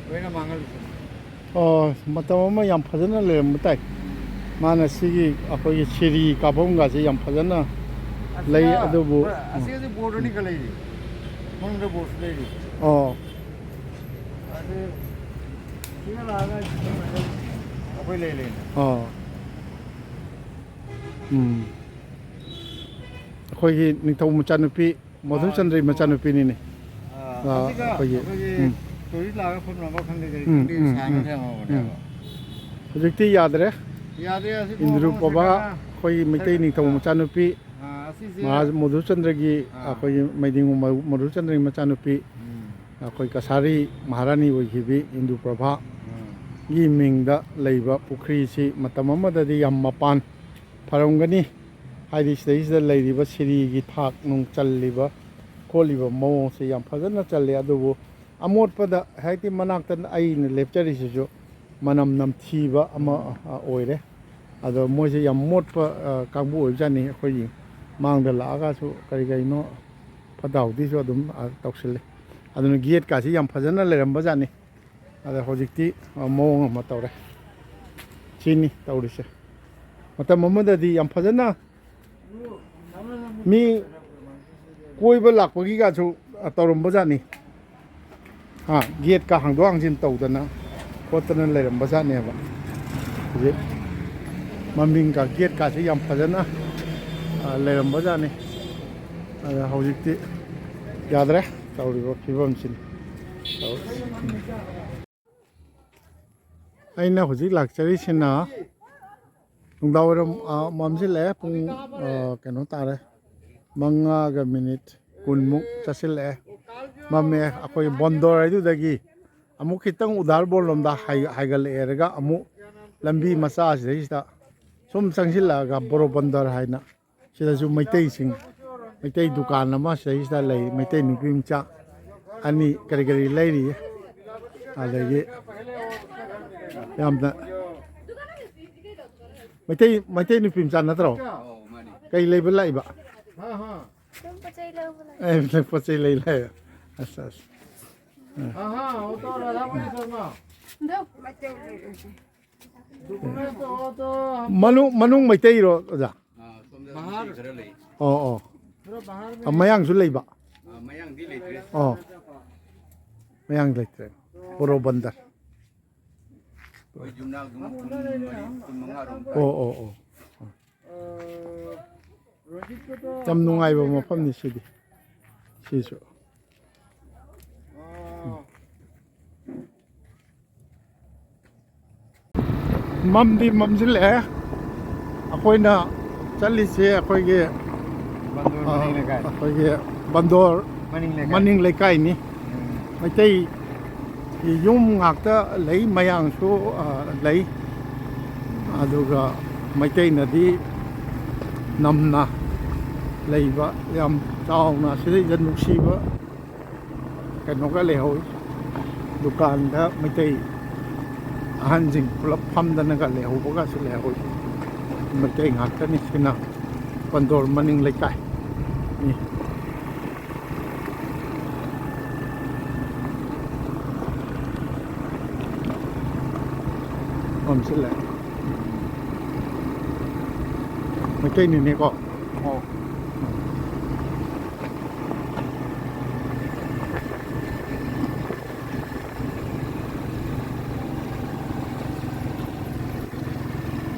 ꯂꯣꯏꯅ ꯃꯥꯡꯍꯜꯂꯤꯁꯤꯅꯤ꯫ ꯑꯣ, ꯃꯇꯝ ꯑꯃ ꯌꯥꯝ ꯐꯖꯅ ꯂꯩꯔꯝꯕ ꯇꯥꯏ꯫ ꯃꯥꯅ ꯁꯤꯒꯤ ꯑꯩꯈꯣꯏꯒꯤ ꯁꯤꯔꯤ ꯀꯥꯐꯝꯒꯁꯦ ꯌꯥꯝ ꯐꯖꯅ ꯂꯩ, ꯑꯁꯤꯗ ꯑꯗꯨꯕꯨ, ꯕꯣ-, ꯑꯁꯤꯗꯁꯨ board ꯑꯅꯤꯈꯛ ꯂꯩꯔꯤ꯫ ꯃꯅꯨꯡꯗ boardꯁꯨ ꯂꯩꯔꯤ꯫ ꯑꯣ꯫ ꯑꯗꯨ ꯁꯤꯗ ꯂꯥꯛꯑꯒ ꯑꯩꯈꯣꯏ ꯂꯩ ꯂꯩꯅ꯫ ꯑꯣ꯫ ꯎꯝ꯫ ꯑꯩꯈꯣꯏꯒꯤ ꯅꯤꯡꯊꯧ ꯃꯆꯥꯅꯨꯄꯤ ꯃꯥ ꯃꯙꯨꯆꯟꯗ꯭ꯔꯒꯤ ꯃꯆꯥꯅꯨꯄꯤꯅꯤꯅꯦ꯫ ꯑꯥ, ꯑꯥ, ꯑꯁꯤꯒ ꯑꯩꯈꯣꯏꯒꯤ, ꯑꯩꯈꯣꯏꯒꯤ ꯎꯝ꯫ Tourist ꯂꯥꯛꯑꯒ ꯐꯝꯅꯕ ꯈꯪꯗꯦ ꯀꯔꯤ ꯎꯝ, ꯈꯪꯗꯦ ꯎꯝ, ꯁꯥꯡꯅ ꯎꯝ, ꯊꯝꯃꯕꯅꯦꯕ꯫ ꯎꯝ꯫ ꯍꯧꯖꯤꯛꯇꯤ ꯌꯥꯗ꯭ꯔꯦ꯫ ꯌꯥꯗ꯭ꯔꯦ, ꯑꯁꯤ ꯏꯟꯗ꯭ꯔꯨ ꯃꯐꯝ ꯄ꯭ꯔꯚꯥ, ꯑꯁꯤꯗꯅ ꯑꯩꯈꯣꯏꯒꯤ ꯃꯩꯇꯩ ꯁꯔ-, ꯅꯤꯡꯊꯧ ꯑꯥ, ꯃꯆꯥꯅꯨꯄꯤ, ꯑꯥ, ꯑꯁꯤꯁꯦ ꯃꯍꯥꯔꯥꯖ ꯃꯙꯨꯆꯟꯗ꯭ꯔꯒꯤ, ꯑꯥ꯫ ꯑꯩꯈꯣꯏꯒꯤ ꯃꯩꯗꯤꯡ ꯃ-, ꯃꯙꯨꯆꯟꯗ꯭ꯔꯒꯤ ꯃꯆꯥꯅꯨꯄꯤ, ꯎꯝ꯫ ꯑꯩꯈꯣꯏ ꯀꯁꯥꯔꯤ ꯃꯍꯥꯔꯥꯅꯤ ꯑꯣꯏꯈꯤꯕꯤ ꯏꯟꯗ꯭ꯔꯨ ꯄ꯭ꯔꯚꯥ ꯎꯝ꯫ ꯒꯤ ꯃꯤꯡꯗ ꯂꯩꯕ ꯄꯨꯈ꯭ꯔꯤꯁꯤ ꯃꯇꯝ ꯑꯃꯗꯗꯤ ꯌꯥꯝ ꯃꯄꯥꯟ ꯐꯔꯝꯒꯅꯤ꯫ ꯍꯥꯏꯗꯤ ꯁꯤꯗꯩꯁꯤꯗ ꯂꯩꯔꯤꯕ ꯁꯤꯔꯤꯒꯤ ꯊꯥꯛ ꯅꯨꯡ ꯆꯜꯂꯤꯕ ꯈꯣꯠꯂꯤꯕ ꯃꯑꯣꯡꯁꯦ ꯌꯥꯝ ꯐꯖꯅ ꯆꯜꯂꯤ꯫ ꯑꯗꯨꯕꯨ ꯑꯃꯣꯠꯄꯗ ꯍꯦꯛꯇꯤ ꯃꯅꯥꯛꯇ ꯑꯩꯅ ꯂꯦꯞꯆꯔꯤꯁꯤꯁꯨ ꯃꯅꯝ ꯅꯝꯊꯤꯕ ꯑꯃ, ꯎꯝ꯫ ꯑ, ꯑꯣꯏꯔꯦ꯫ ꯑꯗꯣ ꯃꯣꯏꯁꯦ ꯌꯥꯝ ꯃꯣꯠꯄ, ꯑ, ꯀꯥꯡꯕꯨ ꯑꯣꯏꯕꯖꯥꯠꯅꯤ꯫ ꯑꯩꯈꯣꯏꯒꯤ ꯃꯥꯡꯗ ꯂꯥꯛꯑꯒꯁꯨ ꯀꯔꯤ ꯀꯔꯤꯅꯣ ꯐꯠꯇ ꯍꯥꯎꯗꯤꯁꯨ ꯑꯗꯨꯝ, ꯑ, ꯇꯧꯁꯤꯜꯂꯤ꯫ ꯑꯗꯨꯅ gateꯀꯥꯁꯤ ꯌꯥꯝ ꯐꯖꯅ ꯂꯩꯔꯝꯕꯖꯥꯠꯅꯤ꯫ ꯑꯗ ꯍꯧꯖꯤꯛꯇꯤ, ꯑ, ꯃꯑꯣꯡ ꯑꯃ ꯇꯧꯔꯦ꯫ ꯁꯤꯅꯤ ꯇꯧꯔꯤꯁꯦ꯫ ꯃꯇꯝ ꯑꯃꯗꯗꯤ ꯌꯥꯝ ꯐꯖꯅ ꯃꯤ ꯀꯣꯏꯕ ꯂꯥꯛꯄꯒꯤꯒꯁꯨ, ꯑ, ꯇꯧꯔꯝꯕꯖꯥꯠꯅꯤ꯫ ꯍꯥ, ꯒꯦꯠꯀ ꯍꯥꯡꯗꯣꯛ ꯍꯥꯡꯖꯤꯟ ꯇꯧꯗꯅ ꯈꯣꯠꯇꯅ ꯂꯩꯔꯝꯕꯖꯥꯠꯅꯦꯕ꯫ ꯍꯧꯖꯤꯛ ꯃꯃꯤꯡꯒ ꯒꯦꯠꯀꯁꯦ ꯌꯥꯝ ꯐꯖꯅ, ꯑ, ꯂꯩꯔꯝꯕꯖꯥꯠꯅꯤ꯫ ꯑꯗ ꯍꯧꯖꯤꯛꯇꯤ ꯌꯥꯗ꯭ꯔꯦ ꯇꯧꯔꯤꯕ ꯐꯤꯕꯝꯁꯤꯅꯤ꯫ ꯇꯧ-, ꯑꯩꯅ ꯍꯧꯖꯤꯛ ꯂꯥꯛꯆꯔꯤꯁꯤꯅ ꯅꯨꯡꯗꯥꯡꯋꯥꯏꯔꯝ, ꯑ, ꯃꯝꯁꯤꯜꯂꯛꯑꯦ꯫ ꯄꯨꯡ, ꯑ, ꯀꯩꯅꯣ ꯇꯥꯔꯦ, ꯃꯉꯥꯒ ꯃꯤꯅꯤꯠ ꯀꯨꯟꯃꯨꯛ ꯆꯠꯁꯤꯜꯂꯛꯑꯦ꯫ ꯃꯝꯃꯦ꯫ ꯑꯩꯈꯣꯏ ꯕꯣꯟꯗꯣꯔ ꯍꯥꯏꯗꯨꯗꯒꯤ ꯑꯃꯨꯛ ꯈꯤꯇꯪ ꯎꯗꯥꯔ ꯕꯣꯟ ꯂꯣꯝꯗ ꯍꯥꯏ-, ꯍꯥꯏꯒꯠꯂꯛꯑꯦꯔꯒ ꯑꯃꯨꯛ ꯂꯝꯕꯤ ꯃꯆꯥꯁꯤꯗꯩꯁꯤꯗ ꯁꯨꯝ ꯆꯪꯁꯤꯜꯂꯛꯑꯒ ꯕꯣꯔꯣ ꯕꯟꯗꯔ ꯍꯥꯏꯅ ꯁꯤꯗꯁꯨ ꯃꯩꯇꯩꯁꯤꯡ, ꯃꯩꯇꯩ ꯗꯨꯀꯥꯟ ꯑꯃ ꯁꯤꯗꯩꯁꯤꯗ ꯂꯩ꯫ ꯃꯩꯇꯩ ꯅꯨꯄꯤ ꯃꯆꯥ ꯑꯅꯤ ꯀꯔꯤ ꯀꯔꯤ ꯂꯩꯔꯤ꯫ ꯑꯗꯒꯤ ꯌꯥꯝꯅ ꯃꯩꯇꯩ, ꯃꯩꯇꯩ ꯅꯨꯄꯤ ꯃꯆꯥ ꯅꯠꯇ꯭ꯔꯣ? ꯑꯧ, ꯃꯥꯅꯤ꯫ ꯀꯩ ꯂꯩꯕ ꯂꯥꯛꯏꯕ? ꯑꯗꯨꯝ ꯄꯣꯠ ꯆꯩ ꯂꯧꯕ ꯂꯥꯛꯏ꯫ ꯑꯦ, ꯄꯣꯠ ꯆꯩ ꯂꯩ ꯂꯥꯛꯑꯦ꯫ ꯑꯁ, ꯑꯁ꯫ ꯑꯗꯣ ꯃꯅꯨꯡ, ꯃꯅꯨꯡ ꯃꯩꯇꯩꯔꯣ, ꯑꯣꯖꯥ? ꯑꯥ, ꯁꯣꯝꯗ ꯃꯩꯇꯩ ꯈꯔ ꯂꯩ꯫ ꯑꯣ, ꯑꯣ꯫ ꯑ, ꯃꯌꯥꯡꯁꯨ ꯂꯩꯕ? ꯑꯥ, ꯃꯌꯥꯡꯗꯤ ꯂꯩꯇ꯭ꯔꯦ꯫ ꯑꯣ꯫ ꯃꯌꯥꯡ ꯂꯩꯇ꯭ꯔꯦ꯫ ꯄꯣꯔꯣꯕꯟꯗꯔ꯫ ꯑꯩꯈꯣꯏ ꯌꯨꯝꯅꯥꯛ ꯑꯗꯨꯝ ꯀꯨꯟ ꯃꯔꯤ, ꯀꯨꯟ ꯃꯉꯥ ꯔꯣꯝ ꯇꯥꯏ꯫ ꯑꯣ, ꯑꯣ, ꯑꯣ꯫ ꯌꯥꯝ ꯅꯨꯡꯉꯥꯏꯕ ꯃꯐꯝꯅꯤ ꯁꯤꯗꯤ꯫ ꯁꯤꯁꯨ꯫ ꯃꯝꯗꯤ ꯃꯝꯁꯤꯜꯂꯛꯑꯦ꯫ ꯑꯩꯈꯣꯏꯅ ꯆꯠꯂꯤꯁꯦ ꯑꯩꯈꯣꯏꯒꯤ, ꯕꯟꯗꯣꯔ ꯑ, ꯃꯅꯤꯡ ꯂꯩꯀꯥꯏ꯫ ꯑꯩꯈꯣꯏꯒꯤ ꯕꯟꯗꯣꯔ ꯃꯅꯤꯡ ꯂꯩꯀꯥꯏ꯫ ꯃꯅꯤꯡ ꯂꯩꯀꯥꯏꯅꯤ꯫ ꯎꯝ꯫ ꯃꯩꯇꯩ ꯌꯨꯝ ꯉꯥꯛꯇ ꯂꯩ, ꯃꯌꯥꯡꯁꯨ, ꯑ, ꯂꯩ꯫ ꯑꯗꯨꯒ ꯃꯩꯇꯩꯅꯗꯤ ꯅꯝꯅ ꯂꯩꯕ, ꯌꯥꯝ ꯆꯥꯎꯅ ꯁꯤꯗꯩꯗ ꯅꯨꯡꯁꯤꯕ ꯀꯩꯅꯣꯒ ꯂꯩꯍꯧꯋꯤ꯫ ꯗꯨꯀꯥꯟꯗ ꯃꯩꯇꯩ ꯑꯍꯟꯁꯤꯡ ꯄꯨꯂꯞ ꯐꯝꯗꯅꯒ ꯂꯩꯍꯧꯕꯒꯁꯨ ꯂꯩꯍꯧꯋꯤ꯫ ꯃꯩꯇꯩ ꯉꯥꯛꯇꯅꯤ꯫ ꯁꯤꯅ ꯄꯟꯗꯣꯔ ꯃꯅꯤꯡ ꯂꯩꯀꯥꯏꯅꯤ꯫ ꯐꯝꯁꯤꯜꯂꯦ꯫ ꯃꯩꯇꯩꯅꯤꯅꯦꯀꯣ? ꯑꯣ꯫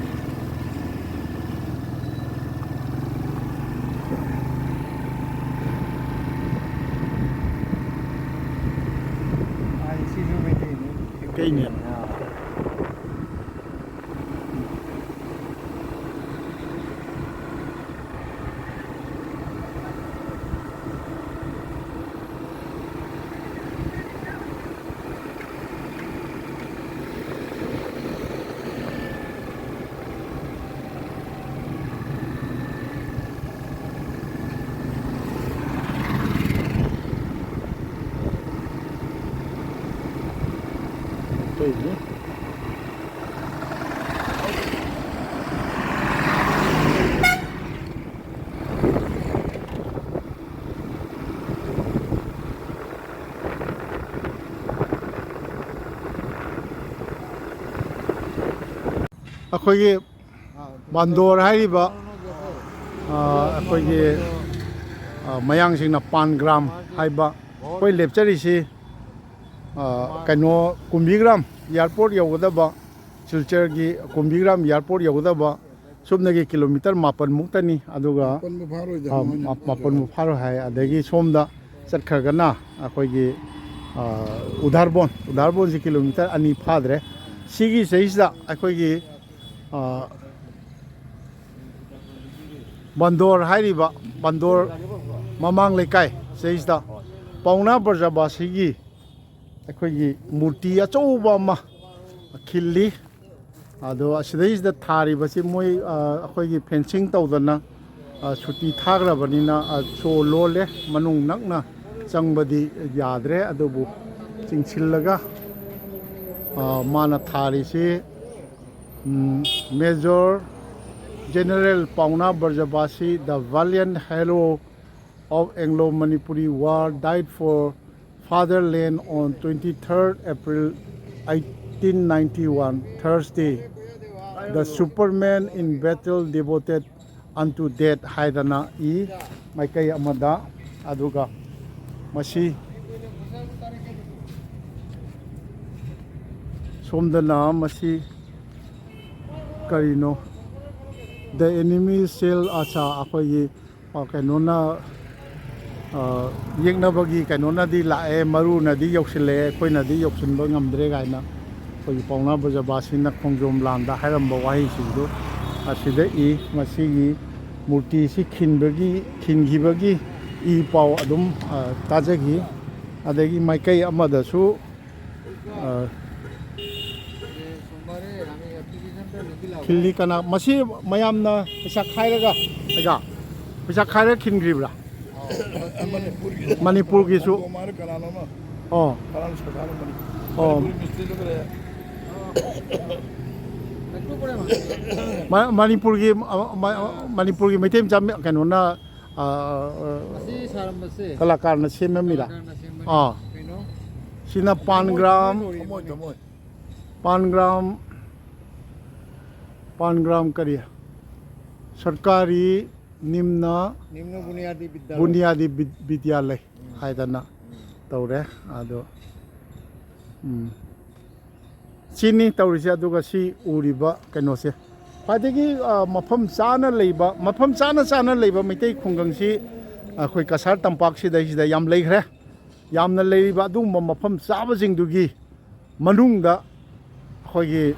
ꯀꯩꯅꯦ꯫ ꯑꯩꯈꯣꯏꯒꯤ ꯕꯟꯗꯣꯔ ꯍꯥꯏꯔꯤꯕ, ꯑ, ꯑꯩꯈꯣꯏꯒꯤ, ꯑ, ꯃꯌꯥꯡꯁꯤꯡꯅ ꯄꯥꯟ ꯒ꯭ꯔꯥꯝ ꯍꯥꯏꯕ, ꯑꯩꯈꯣꯏ ꯂꯦꯞꯆꯔꯤꯁꯤ, ꯑ, ꯀꯩꯅꯣ, ꯀꯨꯝꯕꯤꯒ꯭ꯔꯥꯝ ꯏꯌꯥꯔꯄꯣꯔꯠ ꯌꯧꯒꯗꯕ, ꯁꯤꯜꯆꯔꯒꯤ ꯀꯨꯝꯕꯤꯒ꯭ꯔꯥꯝ ꯏꯌꯥꯔꯄꯣꯔꯠ ꯌꯧꯒꯗꯕ ꯁꯣꯝꯗꯒꯤ ꯀꯤꯂꯣꯃꯤꯇꯔ ꯃꯥꯄꯟ ꯃꯨꯛꯇꯅꯤ꯫ ꯑꯗꯨꯒ, ꯃꯥꯄꯟꯕꯨ ꯐꯥꯔꯣꯏꯗ, ꯑ, ꯃꯣꯏꯅ ꯃꯥ-, ꯃꯥꯄꯟꯕꯨ ꯐꯥꯔꯣꯏ ꯍꯥꯏ꯫ ꯑꯗꯒꯤ ꯁꯣꯝꯗ ꯆꯠꯈ꯭ꯔꯒꯅ ꯑꯩꯈꯣꯏꯒꯤ, ꯑ, ꯎꯗꯥꯔꯕꯣꯟ, ꯎꯗꯥꯔꯕꯣꯟꯁꯤ ꯀꯤꯂꯣꯃꯤꯇꯔ ꯑꯅꯤ ꯐꯥꯗ꯭ꯔꯦ꯫ ꯁꯤꯒꯤ ꯆꯍꯤꯁꯤꯗ ꯑꯩꯈꯣꯏꯒꯤ, ꯑ, ꯕꯟꯗꯣꯔ ꯍꯥꯏꯔꯤꯕ, ꯕꯟꯗꯣꯔ ꯃꯃꯥꯡ ꯂꯩꯀꯥꯏ ꯁꯤꯗꯩꯁꯤꯗ ꯄꯥꯎꯅꯥ ꯕ꯭ꯔꯖꯕꯥꯁꯤꯒꯤ ꯑꯩꯈꯣꯏꯒꯤ ꯃꯨꯔꯇꯤ ꯑꯆꯧꯕ ꯑꯃ ꯈꯤꯜꯂꯤ꯫ ꯑꯗꯣ ꯑꯁꯤꯗꯩꯁꯤꯗ ꯊꯥꯔꯤꯕꯁꯤ ꯃꯣꯏ, ꯑ, ꯑꯩꯈꯣꯏꯒꯤ ꯐꯦꯟꯁꯤꯡ ꯇꯧꯗꯅ, ꯑ, ꯁꯨꯇꯤ ꯊꯥꯈ꯭ꯔꯕꯅꯤꯅ, ꯑ, ꯁꯣ ꯂꯣꯜꯂꯦ, ꯃꯅꯨꯡ ꯅꯛꯅ ꯆꯪꯕꯗꯤ ꯌꯥꯗ꯭ꯔꯦ꯫ ꯑꯗꯨꯕꯨ ꯆꯤꯡꯁꯤꯜꯂꯒ, ꯑ, ꯃꯥꯅ ꯊꯥꯔꯤꯁꯤ, ꯎꯝ, Major General Pauna Brajabasi, the valiant hero of Anglo-Manipuri War, died for fatherland on twenty-third April eighteen ninety-one, Thursday. The Superman in battle devoted unto death ꯍꯥꯏꯗꯅ ꯏ ꯃꯥꯏꯀꯩ ꯑꯃꯗ꯫ ꯑꯗꯨꯒ ꯃꯁꯤ ꯁꯣꯝꯗꯅ ꯃꯁꯤ ꯀꯔꯤꯅꯣ? The enemy shell, ꯑꯆꯥ, ꯑꯩꯈꯣꯏꯒꯤ, ꯑ, ꯀꯩꯅꯣꯅ, ꯑ, ꯌꯦꯛꯅꯕꯒꯤ ꯀꯩꯅꯣꯅꯗꯤ ꯂꯥꯛꯑꯦ, ꯃꯔꯨꯅꯗꯤ ꯌꯧꯁꯤꯜꯂꯛꯑꯦ, ꯑꯩꯈꯣꯏꯅꯗꯤ ꯌꯧꯁꯤꯟꯕ ꯉꯝꯗ꯭ꯔꯦ ꯀꯥꯏꯅ ꯑꯩꯈꯣꯏꯒꯤ ꯄꯥꯎꯅꯥ ꯕ꯭ꯔꯖꯕꯥꯁꯤꯅ ꯈꯣꯡꯖꯣꯝ ꯂꯥꯟꯗ ꯍꯥꯏꯔꯝꯕ ꯋꯥꯍꯩꯁꯤꯡꯗꯨ ꯑꯁꯤꯗ ꯏ꯫ ꯃꯁꯤꯒꯤ ꯃꯨꯔꯇꯤꯁꯤ ꯈꯤꯟꯕꯒꯤ, ꯈꯤꯟꯈꯤꯕꯒꯤ ꯏ ꯄꯥꯎ ꯑꯗꯨꯝ, ꯑ, ꯇꯥꯖꯈꯤ꯫ ꯑꯗꯒꯤ ꯃꯥꯏꯀꯩ ꯑꯃꯗꯁꯨ, ꯑ, ꯈꯤꯜꯂꯤ ꯀꯅꯥ? ꯃꯁꯤ ꯃꯌꯥꯝꯅ ꯄꯩꯁꯥ ꯈꯥꯏꯔꯒ, ꯑꯩꯒ ꯄꯩꯁꯥ ꯈꯥꯏꯔꯒ ꯈꯤꯟꯈ꯭ꯔꯤꯕ꯭ꯔꯥ? ꯃꯅꯤꯄꯨꯔꯒꯤꯁꯨ? ꯃꯅꯤꯄꯨꯔꯒꯤꯁꯨ? ꯀꯅꯥꯅꯣ ꯑꯃ? ꯑꯣ꯫ ꯀꯅꯥꯅꯣ ꯁꯔꯀꯥꯔ ꯑꯃꯅꯤ? ꯑꯣ꯫ ꯃꯅꯤꯄꯨꯔꯤ ꯃꯤꯁꯇ꯭ꯔꯤꯗꯣ ꯀꯔꯤ? ꯃ-, ꯃꯅꯤꯄꯨꯔꯒꯤ, ꯑ, ꯃ-, ꯃꯅꯤꯄꯨꯔꯒꯤ ꯃꯩꯇꯩ ꯃꯆꯥ ꯃ-, ꯀꯩꯅꯣꯅ, ꯑ, ꯑ, ꯑꯁꯤ ꯁꯥꯔꯝꯕꯁꯦ ꯀꯂꯥꯀꯥꯔꯅ ꯁꯦꯝꯃꯝꯃꯤꯔꯥ? ꯀꯂꯥꯀꯥꯔꯅ ꯁꯦꯝꯕꯅꯤ꯫ ꯑꯥ꯫ ꯀꯩꯅꯣ? ꯁꯤꯅ ꯄꯥꯟ ꯒ꯭ꯔꯥꯝ, ꯊꯃꯣꯏ, ꯊꯃꯣꯏ꯫ ꯄꯥꯟ ꯒ꯭ꯔꯥꯝ, ꯄꯥꯟ ꯒ꯭ꯔꯥꯝ ꯀꯔꯤ? ꯁꯔꯀꯥꯔꯤ ꯅꯤꯝꯅ ꯅꯤꯝꯅ ꯕꯨꯅꯤꯌꯥꯗꯤ ꯕꯤꯗ꯭ꯌꯥꯂꯌ꯫ ꯕꯨꯅꯤꯌꯥꯗꯤ ꯕꯤꯗ꯭-, ꯕꯤꯗ꯭ꯌꯥꯂꯌ ꯎꯝ꯫ ꯍꯥꯏꯗꯅ ꯎꯝ꯫ ꯇꯧꯔꯦ꯫ ꯑꯗꯣ, ꯎꯝ꯫ ꯁꯤꯅꯤ ꯇꯧꯔꯤꯁꯦ꯫ ꯑꯗꯨꯒ ꯁꯤ ꯎꯔꯤꯕ ꯀꯩꯅꯣꯁꯦ ꯈ꯭ꯋꯥꯏꯗꯒꯤ, ꯑ, ꯃꯐꯝ ꯆꯥꯅ ꯂꯩꯕ, ꯃꯐꯝ ꯆꯥꯅ ꯆꯥꯅ ꯂꯩꯕ ꯃꯩꯇꯩ ꯈꯨꯡꯒꯪꯁꯤ ꯑꯩꯈꯣꯏ ꯀꯁꯥꯔ ꯇꯝꯄꯥꯛꯁꯤꯗꯩꯁꯤꯗ ꯌꯥꯝ ꯂꯩꯈ꯭ꯔꯦ꯫ ꯌꯥꯝꯅ ꯂꯩꯔꯤꯕ ꯑꯗꯨꯒꯨꯝꯕ ꯃꯐꯝ ꯆꯥꯕꯁꯤꯡꯗꯨꯒꯤ ꯃꯅꯨꯡꯗ ꯑꯩꯈꯣꯏꯒꯤ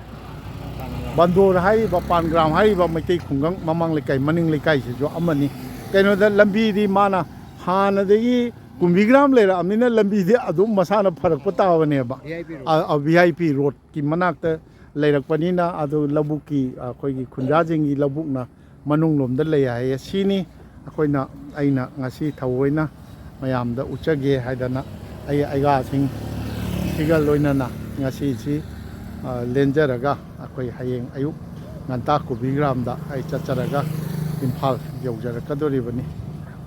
ꯕꯟꯗꯣꯔ ꯍꯥꯏꯔꯤꯕ, ꯄꯥꯟꯒ꯭ꯔꯥꯝ ꯍꯥꯏꯔꯤꯕ ꯃꯩꯇꯩ ꯈꯨꯡꯒꯪ ꯃꯃꯥꯡ ꯂꯩꯀꯥꯏ, ꯃꯅꯤꯡ ꯂꯩꯀꯥꯏꯁꯤꯁꯨ ꯑꯃꯅꯤ꯫ ꯀꯩꯅꯣꯗ ꯂꯝꯕꯤꯗꯤ ꯃꯥꯅ ꯍꯥꯟꯅꯗꯒꯤ ꯀꯨꯝꯕꯤꯒ꯭ꯔꯥꯝ ꯂꯩꯔꯛꯑꯕꯅꯤꯅ ꯂꯝꯕꯤꯗꯤ ꯑꯗꯨꯝ ꯃꯁꯥꯅ ꯐꯔꯛꯄ ꯇꯥꯕꯅꯦꯕ꯫ V I P road. ꯑ, ꯑ, ꯚꯤ ꯑꯥꯏ ꯄꯤ ꯔꯣꯗꯀꯤ ꯃꯅꯥꯛꯇ ꯂꯩꯔꯛꯄꯅꯤꯅ, ꯑꯗꯨ ꯂꯧꯕꯨꯛꯀꯤ, ꯑꯩꯈꯣꯏꯒꯤ ꯈꯨꯟꯖꯥꯁꯤꯡꯒꯤ ꯂꯧꯕꯨꯛꯅ ꯃꯅꯨꯡ ꯂꯣꯝꯗ ꯂꯩ ꯍꯥꯏꯌꯦ꯫ ꯁꯤꯅꯤ ꯑꯩꯈꯣꯏꯅ, ꯑꯩꯅ ꯉꯁꯤ ꯊꯑꯣꯏꯅ ꯃꯌꯥꯝꯗ ꯎꯠꯆꯒꯦ ꯍꯥꯏꯗꯅ ꯑꯩ ꯑꯩꯒꯥꯁꯤꯡ ꯁꯤꯒ ꯂꯣꯏꯅꯅ ꯉꯁꯤꯁꯤ, ꯑ, ꯂꯦꯟꯖꯔꯒ ꯑꯩꯈꯣꯏ ꯍꯌꯦꯡ ꯑꯌꯨꯛ ꯉꯟꯇꯥ ꯀꯨꯝꯕꯤꯒ꯭ꯔꯥꯝꯗ ꯑꯩ ꯆꯠꯆꯔꯒ ꯏꯝꯐꯥꯜ ꯌꯧꯖꯔꯛꯀꯗꯧꯔꯤꯕꯅꯤ꯫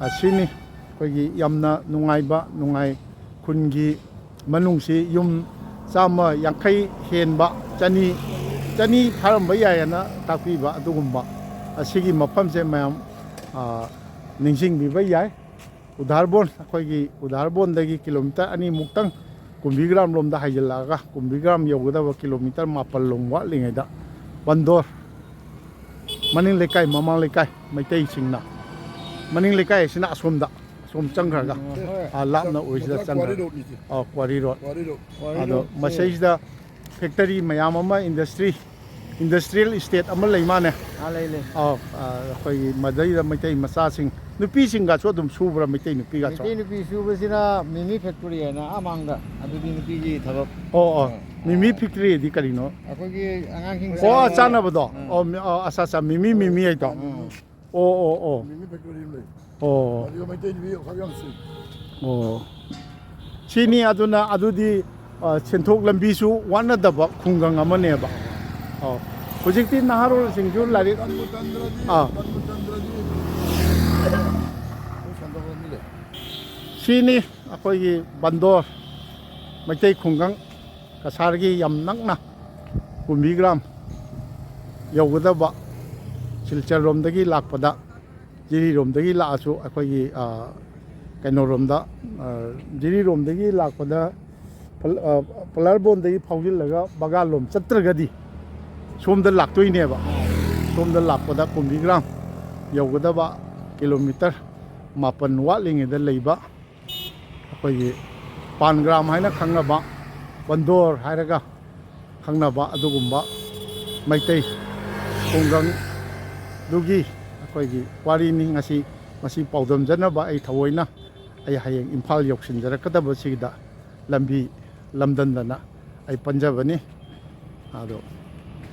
ꯑꯁꯤꯅꯤ ꯑꯩꯈꯣꯏꯒꯤ ꯌꯥꯝꯅ ꯅꯨꯡꯉꯥꯏꯕ, ꯅꯨꯡꯉꯥꯏ ꯈꯨꯟꯒꯤ ꯃꯅꯨꯡꯁꯤ ꯌꯨꯝ ꯆꯥꯝꯃ ꯌꯥꯡꯈꯩ ꯍꯦꯟꯕ, ꯆꯅꯤ, ꯆꯅꯤ ꯐꯥꯔꯝꯕ ꯌꯥꯏꯑꯅ ꯇꯥꯛꯄꯤꯕ ꯑꯗꯨꯒꯨꯝꯕ ꯑꯁꯤꯒꯤ ꯃꯐꯝꯁꯦ ꯃꯌꯥꯝ, ꯑ, ꯅꯤꯡꯁꯤꯡꯕꯤꯕ ꯌꯥꯏ꯫ ꯎꯙꯥꯔꯕꯣꯟ, ꯑꯩꯈꯣꯏꯒꯤ ꯎꯙꯥꯔꯕꯣꯟꯗꯒꯤ ꯀꯤꯂꯣꯃꯤꯇꯔ ꯑꯅꯤꯃꯨꯛꯇꯪ ꯀꯨꯝꯕꯤꯒ꯭ꯔꯥꯝ ꯂꯣꯝꯗ ꯍꯥꯏꯖꯤꯜꯂꯛꯑꯒ ꯀꯨꯝꯕꯤꯒ꯭ꯔꯥꯝ ꯌꯧꯒꯗꯕ ꯀꯤꯂꯣꯃꯤꯇꯔ ꯃꯥꯄꯜ ꯂꯣꯝ ꯋꯥꯠꯂꯤꯉꯩꯗ ꯕꯟꯗꯣꯔ, ꯃꯅꯤꯡ ꯂꯩꯀꯥꯏ, ꯃꯃꯥꯡ ꯂꯩꯀꯥꯏ, ꯃꯩꯇꯩꯁꯤꯡꯅ, ꯃꯅꯤꯡ ꯂꯩꯀꯥꯏ ꯑꯁꯤꯅ ꯑꯁꯣꯝꯗ, ꯁꯣꯝ ꯆꯪꯈ꯭ꯔꯒ, ꯍꯣꯏ꯫ ꯑꯥ, ꯂꯥꯞꯅ ꯑꯣꯏꯁꯤꯗ ꯀ꯭ꯋꯥꯔꯤ ꯆꯪꯈ꯭ꯔꯒ꯫ ꯔꯣꯗꯅꯤ ꯁꯤ꯫ ꯑꯥ, ꯀ꯭ꯋꯥꯔꯤ ꯔꯣꯗ꯫ ꯀ꯭ꯋꯥꯔꯤ ꯔꯣꯗ꯫ ꯀ꯭ꯋꯥꯔꯤ ꯑꯗꯣ ꯔꯣꯗꯁꯦ꯫ ꯃꯁꯤꯗꯩꯁꯤꯗ ꯐꯦꯛꯇꯔꯤ ꯃꯌꯥꯝ ꯑꯃ, ꯏꯟꯗꯁꯇ꯭ꯔꯤ, ꯏꯟꯗꯁꯇ꯭ꯔꯤꯌꯦꯜ ꯏꯁꯇꯦꯠ ꯑꯃ ꯂꯩ ꯃꯥꯅꯦ꯫ ꯑꯥ, ꯂꯩ, ꯂꯩ꯫ ꯑꯥ, ꯑꯥ, ꯑꯩꯈꯣꯏꯒꯤ ꯃꯗꯩꯗ ꯃꯩꯇꯩ ꯃꯆꯥꯁꯤꯡ, ꯅꯨꯄꯤꯁꯤꯡꯒꯁꯨ ꯑꯗꯨꯝ ꯁꯨꯕ꯭ꯔꯥ ꯃꯩꯇꯩ ꯅꯨꯄꯤꯒꯁꯨ? ꯃꯩꯇꯩ ꯅꯨꯄꯤ ꯁꯨꯕꯁꯤꯅ ꯃꯤꯃꯤ ꯐꯦꯛꯇꯣꯔꯤ ꯍꯥꯏꯅ ꯑꯥ ꯃꯥꯡꯗ, ꯑꯗꯨꯗꯤ ꯅꯨꯄꯤꯒꯤ ꯊꯕꯛ꯫ ꯑꯣ, ꯑꯣ꯫ ꯑꯥ꯫ ꯃꯤꯃꯤ ꯐꯦꯛꯇꯣꯔꯤꯗꯤ ꯀꯔꯤꯅꯣ? ꯑꯩꯈꯣꯏꯒꯤ ꯑꯉꯥꯡꯁꯤꯡ ꯑꯣ, ꯆꯥꯅꯕ꯫ ꯆꯥꯅꯕꯗꯣ? ꯑꯥ꯫ ꯑꯣ, ꯃꯤ-, ꯑꯣ, ꯑꯠꯆꯥ, ꯑꯠꯆꯥ, ꯃꯤꯃꯤ, ꯃꯤꯃꯤ ꯍꯥꯏꯗꯣ? ꯑꯥ꯫ ꯑꯣ, ꯑꯣ, ꯑꯣ꯫ ꯃꯤꯃꯤ ꯐꯦꯛꯇꯣꯔꯤ ꯑꯃ ꯂꯩ꯫ ꯑꯣ꯫ ꯑꯗꯨꯒ ꯃꯩꯇꯩ ꯅꯨꯄꯤ ꯈ꯭ꯋꯥꯏ ꯌꯥꯝ ꯁꯨꯏ꯫ ꯑꯣ꯫ ꯁꯤꯅꯤ ꯑꯗꯨꯅ, ꯑꯗꯨꯗꯤ, ꯑ, ꯁꯦꯟꯊꯣꯛ ꯂꯝꯕꯤꯁꯨ ꯋꯥꯠꯅꯗꯕ ꯈꯨꯡꯒꯪ ꯑꯃꯅꯦꯕ꯫ ꯑꯣ꯫ ꯍꯧꯖꯤꯛꯇꯤ ꯅꯍꯥꯔꯣꯜꯁꯤꯡꯁꯨ ꯂꯥꯏꯔꯤꯛ ꯇꯟꯕꯨ ꯇꯟꯗ꯭ꯔꯗꯤ, ꯑꯥ꯫ ꯇꯟꯕꯨ ꯇꯟꯗ꯭ꯔꯗꯤ ꯑꯩꯈꯣꯏ ꯁꯦꯟꯊꯣꯛ ꯂꯝꯕꯤ ꯂꯩ꯫ ꯁꯤꯅꯤ ꯑꯩꯈꯣꯏꯒꯤ ꯕꯟꯗꯣꯔ ꯃꯩꯇꯩ ꯈꯨꯡꯒꯪ ꯀꯁꯥꯔꯒꯤ ꯌꯥꯝ ꯅꯛꯅ ꯀꯨꯝꯕꯤꯒ꯭ꯔꯥꯝ ꯌꯧꯒꯗꯕ ꯁꯤꯜꯆꯔ ꯔꯣꯝꯗꯒꯤ ꯂꯥꯛꯄꯗ, ꯖꯤꯔꯤꯔꯣꯝꯗꯒꯤ ꯂꯥꯛꯑꯁꯨ ꯑꯩꯈꯣꯏꯒꯤ, ꯑ, ꯀꯩꯅꯣꯔꯣꯝꯗ, ꯑ, ꯖꯤꯔꯤꯔꯣꯝꯗꯒꯤ ꯂꯥꯛꯄꯗ ꯄꯜ-, ꯑ, ꯄꯂꯔꯕꯣꯟꯗꯒꯤ ꯐꯥꯎꯖꯤꯜꯂꯒ ꯕꯒꯥꯜꯂꯣꯝ ꯆꯠꯇ꯭ꯔꯒꯗꯤ ꯁꯣꯝꯗ ꯂꯥꯛꯇꯣꯏꯅꯦꯕ꯫ ꯁꯣꯝꯗ ꯂꯥꯛꯄꯗ ꯀꯨꯝꯕꯤꯒ꯭ꯔꯥꯝ ꯌꯧꯒꯗꯕ ꯀꯤꯂꯣꯃꯤꯇꯔ ꯃꯥꯄꯟ ꯋꯥꯠꯂꯤꯉꯩꯗ ꯂꯩꯕ ꯑꯩꯈꯣꯏꯒꯤ ꯄꯥꯟꯒ꯭ꯔꯥꯝ ꯍꯥꯏꯅ ꯈꯪꯅꯕ, ꯕꯟꯗꯣꯔ ꯍꯥꯏꯔꯒ ꯈꯪꯅꯕ ꯑꯗꯨꯒꯨꯝꯕ ꯃꯩꯇꯩ ꯈꯨꯡꯒꯪꯗꯨꯒꯤ ꯑꯩꯈꯣꯏꯒꯤ ꯋꯥꯔꯤꯅꯤ ꯉꯁꯤ꯫ ꯃꯁꯤ ꯄꯥꯎꯗꯝꯖꯅꯕ ꯑꯩ ꯊꯑꯣꯏꯅ ꯑꯩ ꯍꯌꯦꯡ ꯏꯝꯐꯥꯜ ꯌꯧꯁꯤꯟꯖꯔꯛꯀꯗꯕꯁꯤꯗ ꯂꯝꯕꯤ ꯂꯝꯗꯝꯗꯅ ꯑꯩ ꯄꯟꯖꯕꯅꯤ꯫ ꯑꯗꯣ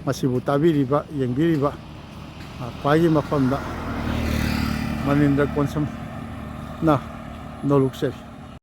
ꯃꯁꯤꯕꯨ ꯇꯥꯕꯤꯔꯤꯕ, ꯌꯦꯡꯕꯤꯔꯤꯕ, ꯑ, ꯈ꯭ꯋꯥꯏꯒꯤ ꯃꯐꯝꯗ ꯃꯅꯤꯟꯗ꯭ꯔ ꯀꯣꯟꯁꯝꯅ ꯅꯣꯂꯨꯛꯆꯔꯤ꯫